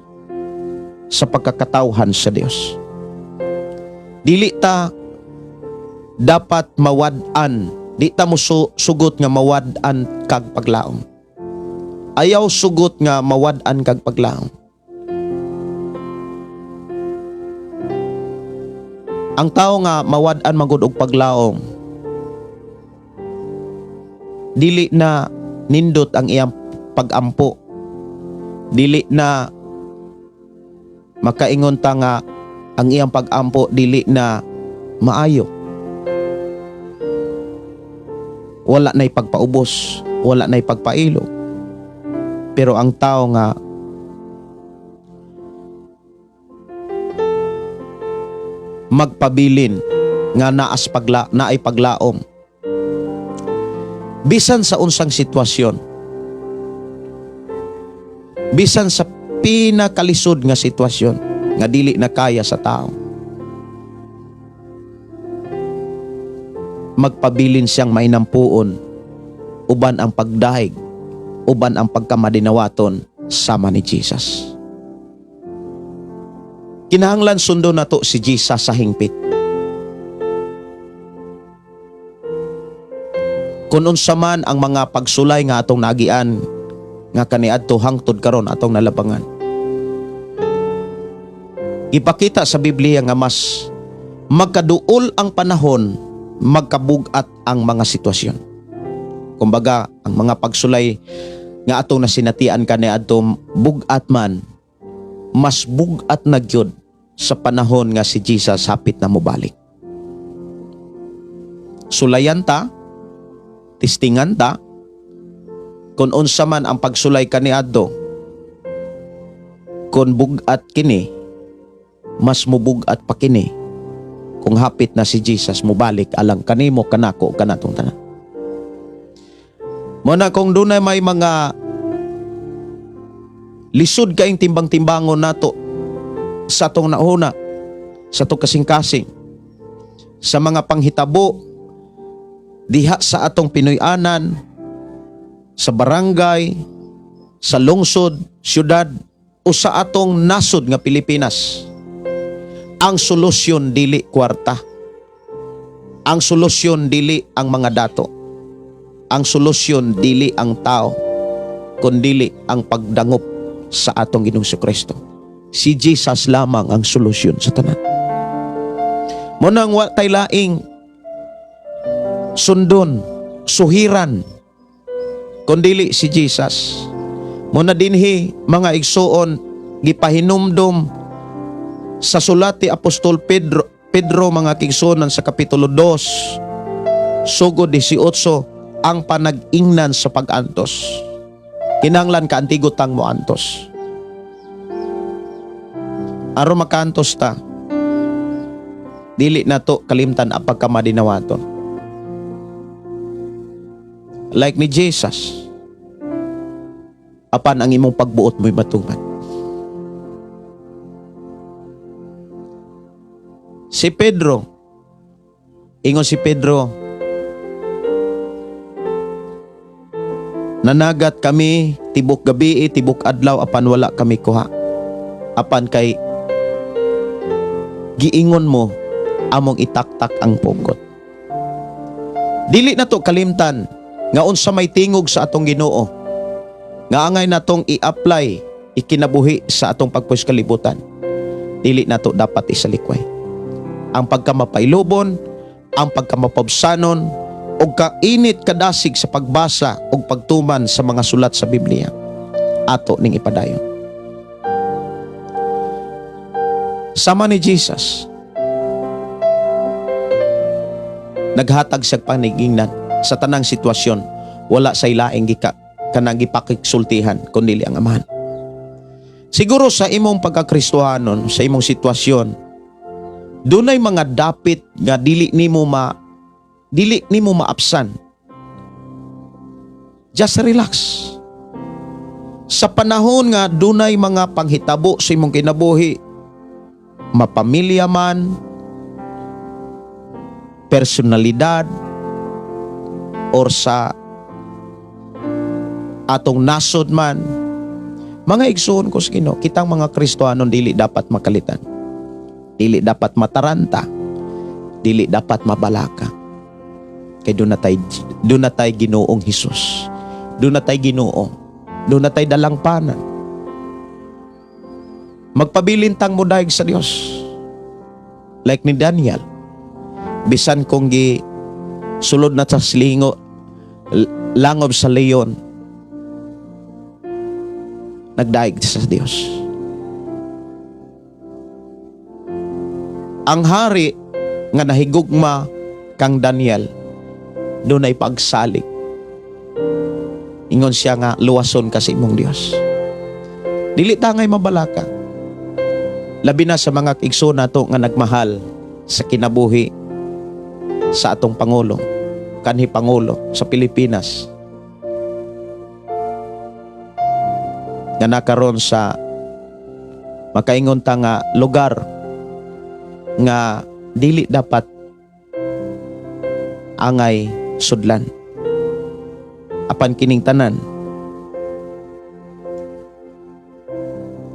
sa pagkakatawhan sa Dios. Dili ta dapat mawad-an, di ta mo sugot nga mawad-an kag paglaom. Ayaw sugot nga mawad-an kag paglaom. Ang tao nga mawad-an magud og paglaom, dili na nindot ang iyang pagampo. Dili na makaingon ta nga ang iyang pagampo dili na maayo. Wala na'y pagpaubos, wala na'y pagpailo. Pero ang tao nga magpabilin nga naay paglaom, bisan sa unsang sitwasyon, bisan sa pinakalisod nga sitwasyon nga dili na kaya sa tao, magpabilin siyang mainampuon uban ang pagdahig, uban ang pagkamadinawaton sama ni Jesus. Kinahanglan sundo nato si Jesus sa hingpit. Kung unsa man ang mga pagsulay nga atong naagian nga kaniadto hangtod karon atong nalabangan, ipakita sa Biblia nga mas magkaduol ang panahon, magkabug-at ang mga sitwasyon. Kumbaga, ang mga pagsulay nga atong nasinatian kaniadto bug-at man, mas bug-at na gyud sa panahon nga si Jesus hapit na mobalik. Sulayan ta, tistingan ta, kung unsa man ang pagsulay kaniadto, kung bug-at kini, mas mubug-at pa kini kung hapit na si Jesus mobalik alang kanimo, kanako, kanatong tanan. Mo na kung dunay may mga lisod kaing timbang-timbangon nato sa atong nauna, sa atong kasing-kasing, sa mga panghitabo diha sa atong Pinoy-anan, sa barangay, sa lungsod, syudad, o sa atong nasod nga Pilipinas. Ang solusyon dili kwarta. Ang solusyon dili ang mga dato. Ang solusyon dili ang tao, kundili ang pagdangop sa atong Ginoong Kristo. Si Jesus lamang ang solusyon sa tanan. Mo nang wa tay laing sundon, suhiran, kundili si Jesus. Mo na dinhi mga igsuon, gipahinumdom sa sulat ni Apostol Pedro mga kaigsuonan sa Kapitulo 2, sugod 18, ang panag-ingnan sa pag-antos. Kinahanglan kaantigo tang mo antos. Aron makaantos ta, dili na to kalimtan ang pagkamadinawaton. Like ni Jesus, apan ang imong pagbuot mo'y matuman. Si Pedro, ingon si Pedro, nanagat kami tibok gabi, tibok adlaw, apan wala kami kuha. Apan kay giingon mo, among itaktak ang punggot. Dili na to kalimtan nga unsa may tingog sa atong Ginoo, nga angay natong i-apply, ikinabuhi sa atong pagpuwis kalibutan. Dili na to dapat isalikway. Ang pagkamapailubon, ang pagkamapabsanon, og kainit kadasig sa pagbasa og pagtuman sa mga sulat sa Biblia, ato ning ipadayon. Sama ni Jesus, naghatag siya panigingnan sa tanang sitwasyon, wala say laing gika kanang gipakigsultihan kundi ang Amahan. Siguro sa imong pagkakristohanon, sa imong sitwasyon, dunay mga dapit nga dili nimo maapsan. Just relax. Sa panahon nga dunay mga panghitabo sa imong kinabuhi, mapamilya man, personalidad, or sa atong nasod man. Mga igsoon ko sa Ginoo, kitang mga Kristohanon dili dapat makalitan. Dili dapat mataranta. Dili dapat mabalaka. Kay duna tay Ginoong Hesus. Duna tay Ginoo. Duna tay dalangpanan. Magpabilin tang modayeg sa Dios. Like ni Daniel. Bisan kung gi sulod na sa slingo langob sa leon, nagdaig sa Dios. Ang hari nga nahigugma kang Daniel, dunay pagsalig. Ingon siya nga luwason ka sa imong Dios. Dili ta ngay mabalaka. Labi na sa mga igsoon nato nga nagmahal sa kinabuhi sa atong pangulo, kanhi pangulo sa Pilipinas, nga nakaron sa makaingon ta nga lugar nga dili dapat angay sudlan. Apan kining tanan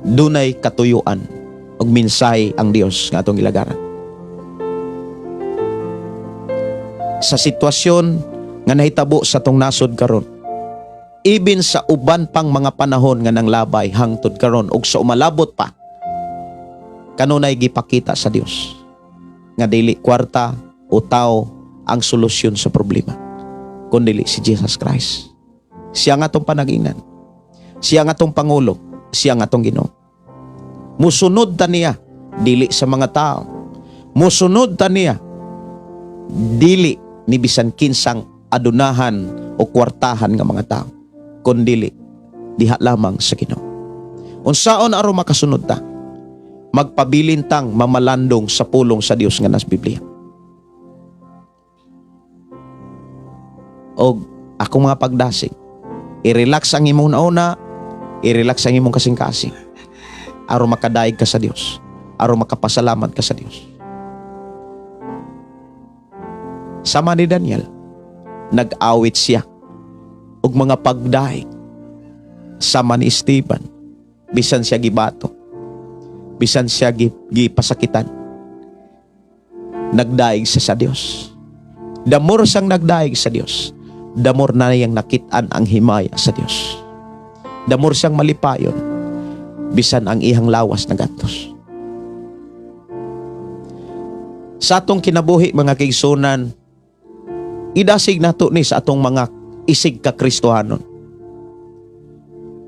dunay katuyuan ug mensahe ang Dios nga atong gilagaran. Sa sitwasyon nga nahitabo sa atong nasod karon, ibin sa uban pang mga panahon nga nanglabay hangtod karon ug sa umalabot pa, kanunay gipakita sa Dios nga dili kwarta o tao ang solusyon sa problema, kundili si Jesus Christ. Siya nga atong panag-ingnan. Siya nga atong pangulo. Siya nga atong Ginoo. Musunod ta niya dili sa mga tao. Musunod ta niya dili ni bisan kinsang adunahan o kwartahan nga mga tao, kundili diha lamang sa Ginoo. Unsaon aron makasunod ta? Magpabilin tang mamalandong sa pulong sa Dios nga nas Biblia. Og akong mga pagdasig, i-relax ang imong nauna, i-relax ang imong kasing-kasing, aron makadaig ka sa Dios, aron makapasalamat ka sa Dios. Sama ni Daniel, nag-awit siya og mga pagdaig. Sama ni Esteban, bisan siya gibato, bisan siya gipasakitan, nagdaig siya sa Dios. The more siyang nagdaig sa Dios, the more na niyang nakit-an ang himaya sa Dios. The more siyang malipayon, bisan ang ihang lawas nagantos. Sa atong kinabuhi, mga kaigsunan, idasig nato ni sa atong mga isig ka Kristohanon.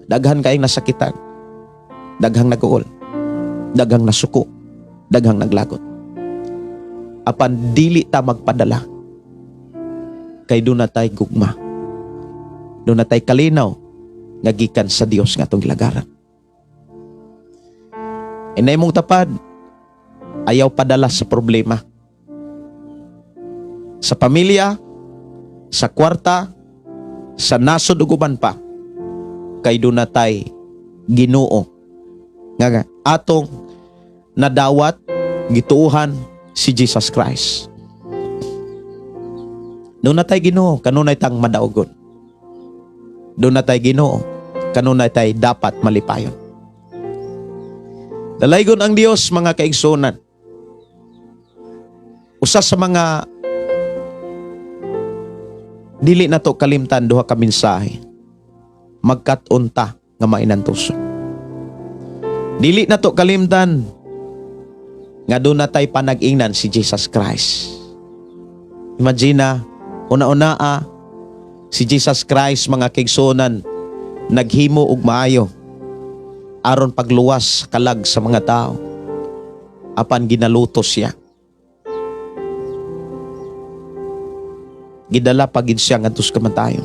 Daghan kayong nasakitan, daghang nag-uol, daghang nasuko, daghang naglagot. Apan dili ta magpadala, kay doon na tay gugma, doon na tay kalinaw nga gikan sa Dios nga atong gilagaran. Inay mong tapad, ayaw padala sa problema. Sa pamilya, sa kwarta, sa nasod ug uban pa, kay doon na tay Ginoo nga atong nadawat, gituohan si Jesus Christ. Doon na tay Ginoo, kanunay tang madaogon. Doon na tay Ginoo, kanunay tay dapat malipayon. Dalaygon ang Dios, mga kaigsunan. Usa sa mga dili na to kalimtan duha ka mensahe. Magkat-on ta nga mainantuson. Dili na to kalimtan nga doon na tay panag-ingnan si Jesus Christ. Imagine na, una-unaa, si Jesus Christ, mga kaigsunan, naghimo og maayo aron pagluwas kalag sa mga tao. Apan ginaluto siya. Gidala pagid siya ngadto sa kamatayon.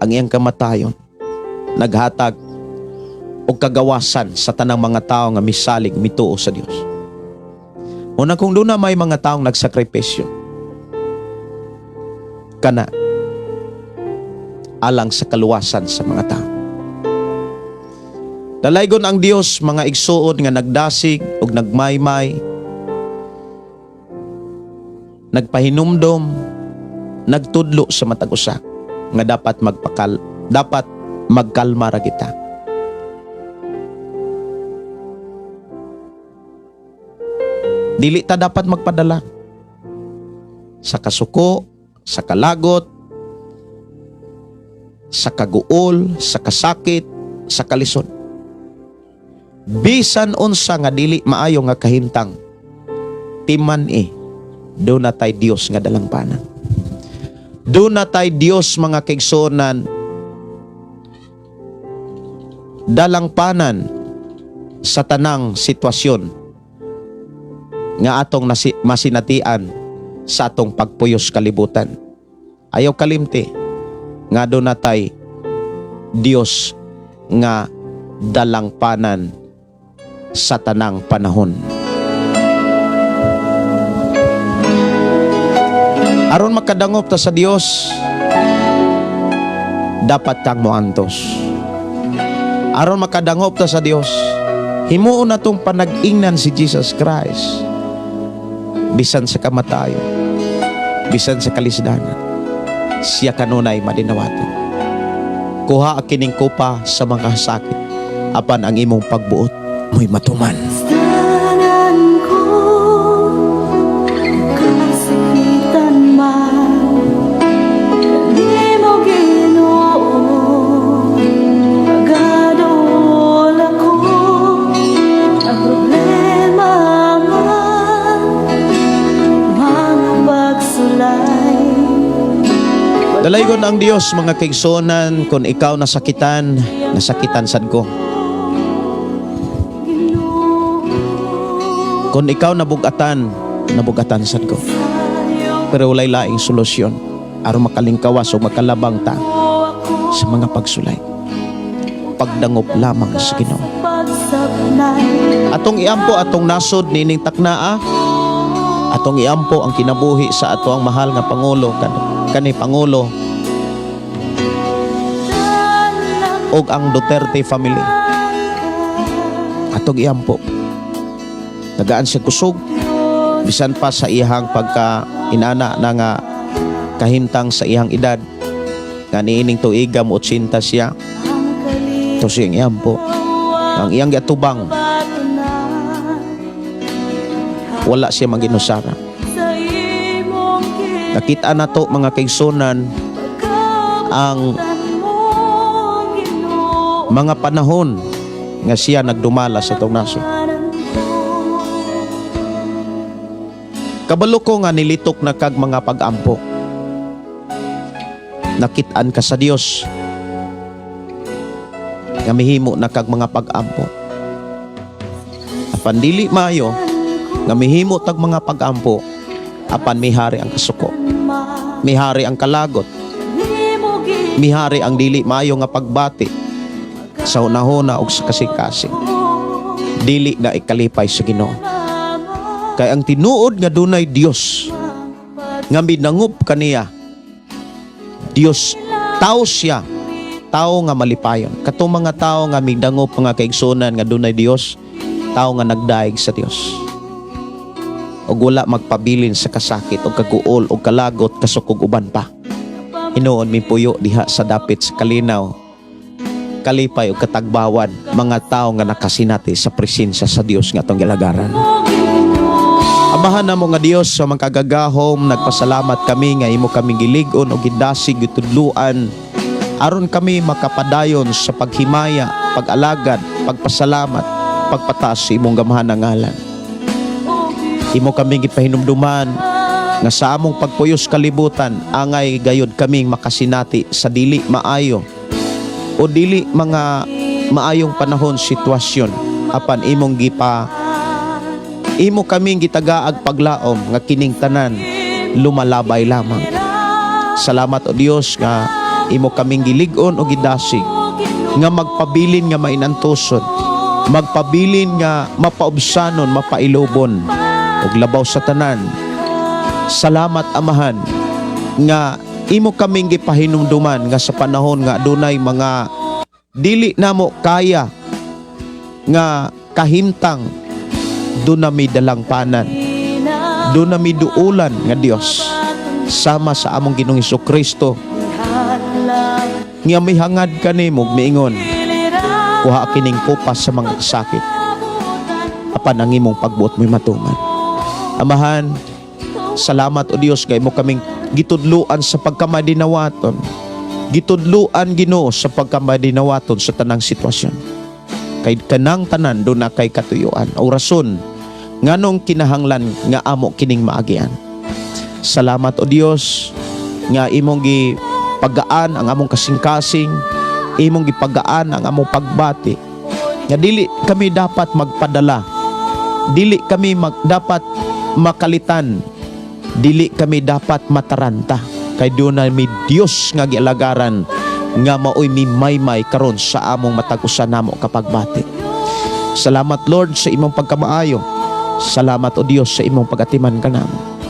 Ang iyang kamatayon naghatag og kagawasan sa tanang mga tao nga misalig mituo sa Dios. Una kung doon na may mga taong nagsakripisyo kana alang sa kaluwasan sa mga tao. Dalaygon ang Dios, mga igsuon nga nagdasig ug nagmaymay, nagpahinumdom, nagtudlo sa matag usa. Nga dapat magkalma ra kita. Dili ta dapat magpadala sa kasuko, sa kalagot, sa kaguol, sa kasakit, sa kalisod. Bisan unsa nga dili maayo nga kahimtang, timan duna tay Dios nga dalangpanan. Duna tay Dios, mga kaigsuonan, dalangpanan sa tanang sitwasyon nga atong masinatian sa atong pagpuyos kalibutan. Ayaw kalimti nga duna tay Dios nga dalangpanan sa tanang panahon. Aron makadangop ta sa Dios, dapat kang moantos. Aron makadangop ta sa Dios, himuon natong panag-ingnan si Jesus Christ. Bisan sa kamatayon, bisan sa kalisdanan, siya kanunay madinawaton. Kuha kining kupa sa mga sakit, apan ang imong pagbuot mo'y matuman. Tanan ko, kasakitan man, di mo Ginoo, pagaduol ako, ang problema man, mga pagsulay. Dalaygon ang Dios, mga kaigsuonan. Kung ikaw nasakitan, nasakitan sad ko. Kung ikaw nabugatan, nabugatan sad ko. Pero walay laing solusyon aron makalingkawas o makalabang ta sa mga pagsulay. Pagdangop lamang sa Ginoo. Atong iampo atong nasod nining taknaa, atong iampo ang kinabuhi sa ato ang mahal nga pangulo, kani pangulo og ang Duterte family. Atong iampo. Tagaan siya kusog bisan pa sa iyang pagka inana na nga kahimtang sa iyang edad nga niining tuiga mo 80 siya. Ito siyang iampo. Ang iyang giatubang, wala siya maginusara. Nakita na to, mga kaigsuonan, ang mga panahon nga siya nagdumala sa atong nasod. Kabalo ko nga nilitok na kag mga pag-ampo. Nakit-an ka sa Dios nga mihimo na kag mga pag-ampo. Apan dili maayo nga mihimo tag mga pag-ampo apan mihari ang kasuko, mihari ang kalagot, mihari ang dili maayo nga pagbati sa hunahuna ug sa kasing-kasing. Dili na ikalipay sa Ginoo. Kay ang tinuod nga dunay Dios nga minangup kaniya, Dios tao siya, tao nga malipayon. Katong mga tao nga midangop, mga kaigsuonan, nga dunay Dios, tao nga nagdaig sa Dios. Ug wala magpabilin sa kasakit og kaguol og kalagot, kasukog, uban pa. Hinuon mipuyo diha sa dapit sa kalinaw, kalipay ug katagbawan, mga tao nga nakasinati sa presensya sa Dios nga atong gilagaran. Amahan namo nga Dios sa makagagahom, nagpasalamat kami nga imo kami gilig-on o gidasig, gitudluan aron kami makapadayon sa paghimaya, pag-alagad, pagpasalamat, pagpataas sa imong gamhanan ngalan. Imo kami gipahinumduman nga sa among pagpuyos kalibutan angay gayod kaming makasinati sa dili maayo o dili mga maayong panahon, sitwasyon, apan imo kaming gitagaag paglaom nga kining tanan lumalabay lamang. Salamat, o Dios, nga imo kaming gilig-on o gidasig nga magpabilin nga mainantuson, magpabilin nga mapaubsanon, mapailubon ug labaw sa tanan. Salamat, Amahan, nga imo kaming gipahinumduman nga sa panahon nga adunay mga dili namo kaya nga kahimtang, duna mi dalangpanan, duna mi duulan nga Dios sama sa among Ginoong Kristo. Nga mihangad kanimo, miingon, "Kuha kining kupas sa mga sakit," apan ang imong pagbuot mo'y matuman. Amahan, salamat, O Dios, kay mo kaming gitudluan sa pagkamadinawaton. Gitudluan, Ginoo, sa pagkamadinawaton sa tanang sitwasyon. Kay kanang tanan duna kay katuyuan o rason nganong kinahanglan nga amo kining maagian. Salamat, O Dios, nga imong gipagaan ang among kasing-kasing, imong gipagaan ang among pagbati. Nga dili kami dapat magpadala. Dili kami dapat makalitan. Dili kami dapat mataranta. Kay duna mi Dios nga gialagaran nga maoy mimaymay karon sa among matag usa namo kapagbati. Salamat, Lord, sa imong pagkamaayo. Salamat, O Dios, sa imong pagatiman kanamo.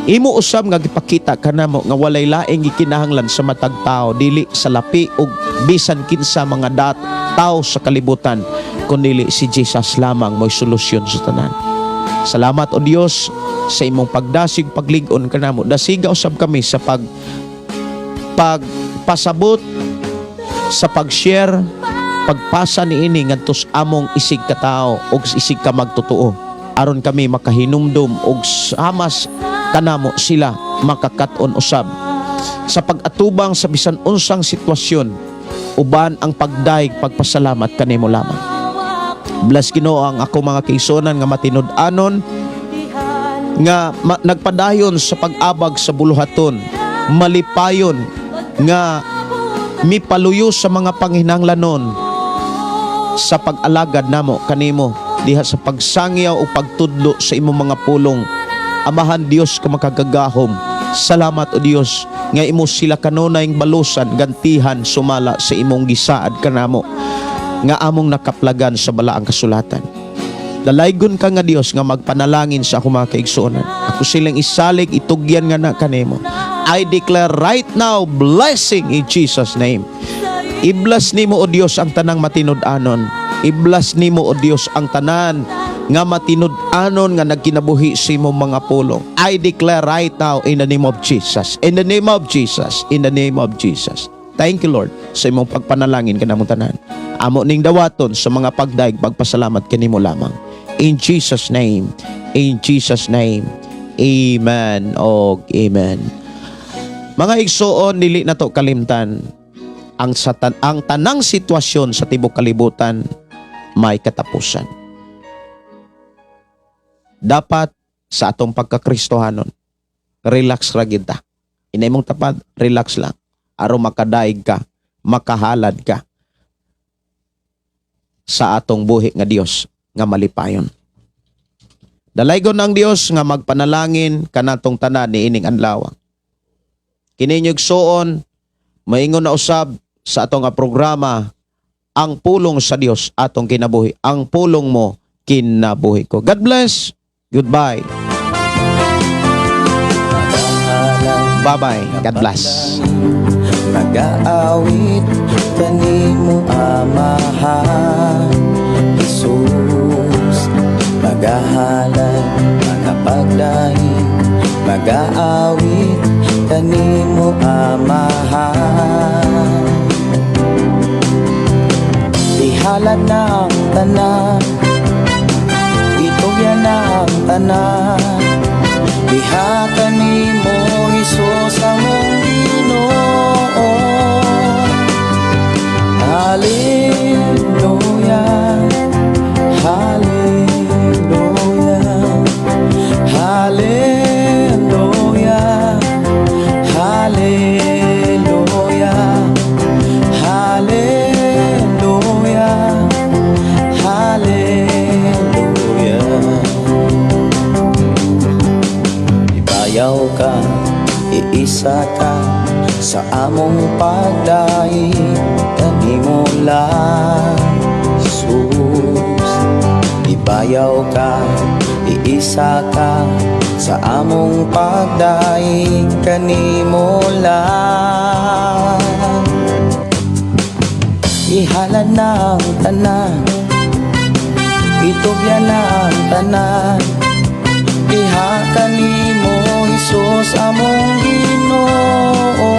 Imo usab nga gipakita kanamo nga walay laing gikinahanglan sa matag tao dili sa lapi og bisan kinsa mga tao sa kalibutan, kundi si Jesus lamang mo'y solusyon sa tanan. Salamat, O Dios, sa imong pagdasig, paglig-on kanamo. Dasiga usab kami sa pagpasabot, sa pag-share, pagpasa niini ngadto sa among isig katao og isig ka magtotoo aron kami makahinumdum og samas kanamo sila makakat-on usab sa pag-atubang sa bisan unsang sitwasyon uban ang pagdayeg, pagpasalamat kanimo lamang. Bless, Ginoo, ang ako mga kaigsuonan nga matinud-anon nga nagpadayon sa pag-abag sa buluhaton, malipayon nga mipaluyo sa mga panginahanglanon sa pag-alagad namo kanimo diha sa pagsangyaw o pagtudlo sa imong mga pulong. Amahan Dios ka makagagahom, salamat, O Dios, nga imo sila kanunay balusan, gantihan sumala sa imong gisaad kanamo nga among nakaplagan sa balaang kasulatan. Dalaygon ka nga Dios nga magpanalangin sa akong mga kaigsuonan. Ako silang isalig, itugyan nga na kanimo. I declare right now blessing in Jesus' name. I-bless nimo, O Dios, ang tanang matinud-anon. I-bless nimo, O Dios, ang tanan nga matinud-anon nga nagkinabuhi sa imong mga pulong. I declare right now in the name of Jesus. In the name of Jesus. In the name of Jesus. Thank you, Lord, sa imong pagpanalangin kanamong tanan. Amo ning dawaton sa mga pagdaig, pagpasalamat kanimo lamang. In Jesus' name. In Jesus' name. Amen og amen. Mga igsoon, dili na to kalimtan ang tanang sitwasyon sa tibok kalibutan may katapusan. Dapat sa atong pagkakristohanon, relax ra gyud ta. Inay mong tapad, relax lang. Aron makadaig ka, makahalad ka sa atong buhi nga Dios nga malipayon. Dalaygon ang Dios nga magpanalangin kanatong tanan niining adlaw. Kini igsoon, maingon na usab sa atong nga programa, ang pulong sa Dios atong kinabuhi. Ang pulong mo, kinabuhi ko. God bless. Goodbye. Bye-bye. God bless. Nagaawit kanimo, Amahan Jesus. Magahalad, magapagdaig, magaawit kanimo, Amahan. Ihalad na ang tanan, itugyan na ang tanan diha kanimo, Hesus among Ginoo. Hallelujah, Hallelujah, Hallelujah, Hallelujah, Hallelujah, Hallelujah. Ibayaw ka, iisa ka sa among pagdaig kanimo lang, Jesus. Ibayaw ka, iisa ka sa among pagdaig kanimo lang. Ihalad na ang tanan, itugyan na ang tanan diha kanimo, Hesus among Ginoo.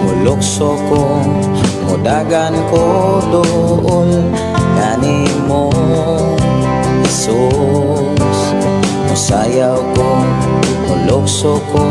Mulukso ko, mudagan ko duol kanimo, Jesus. Musayaw ko, mulukso ko.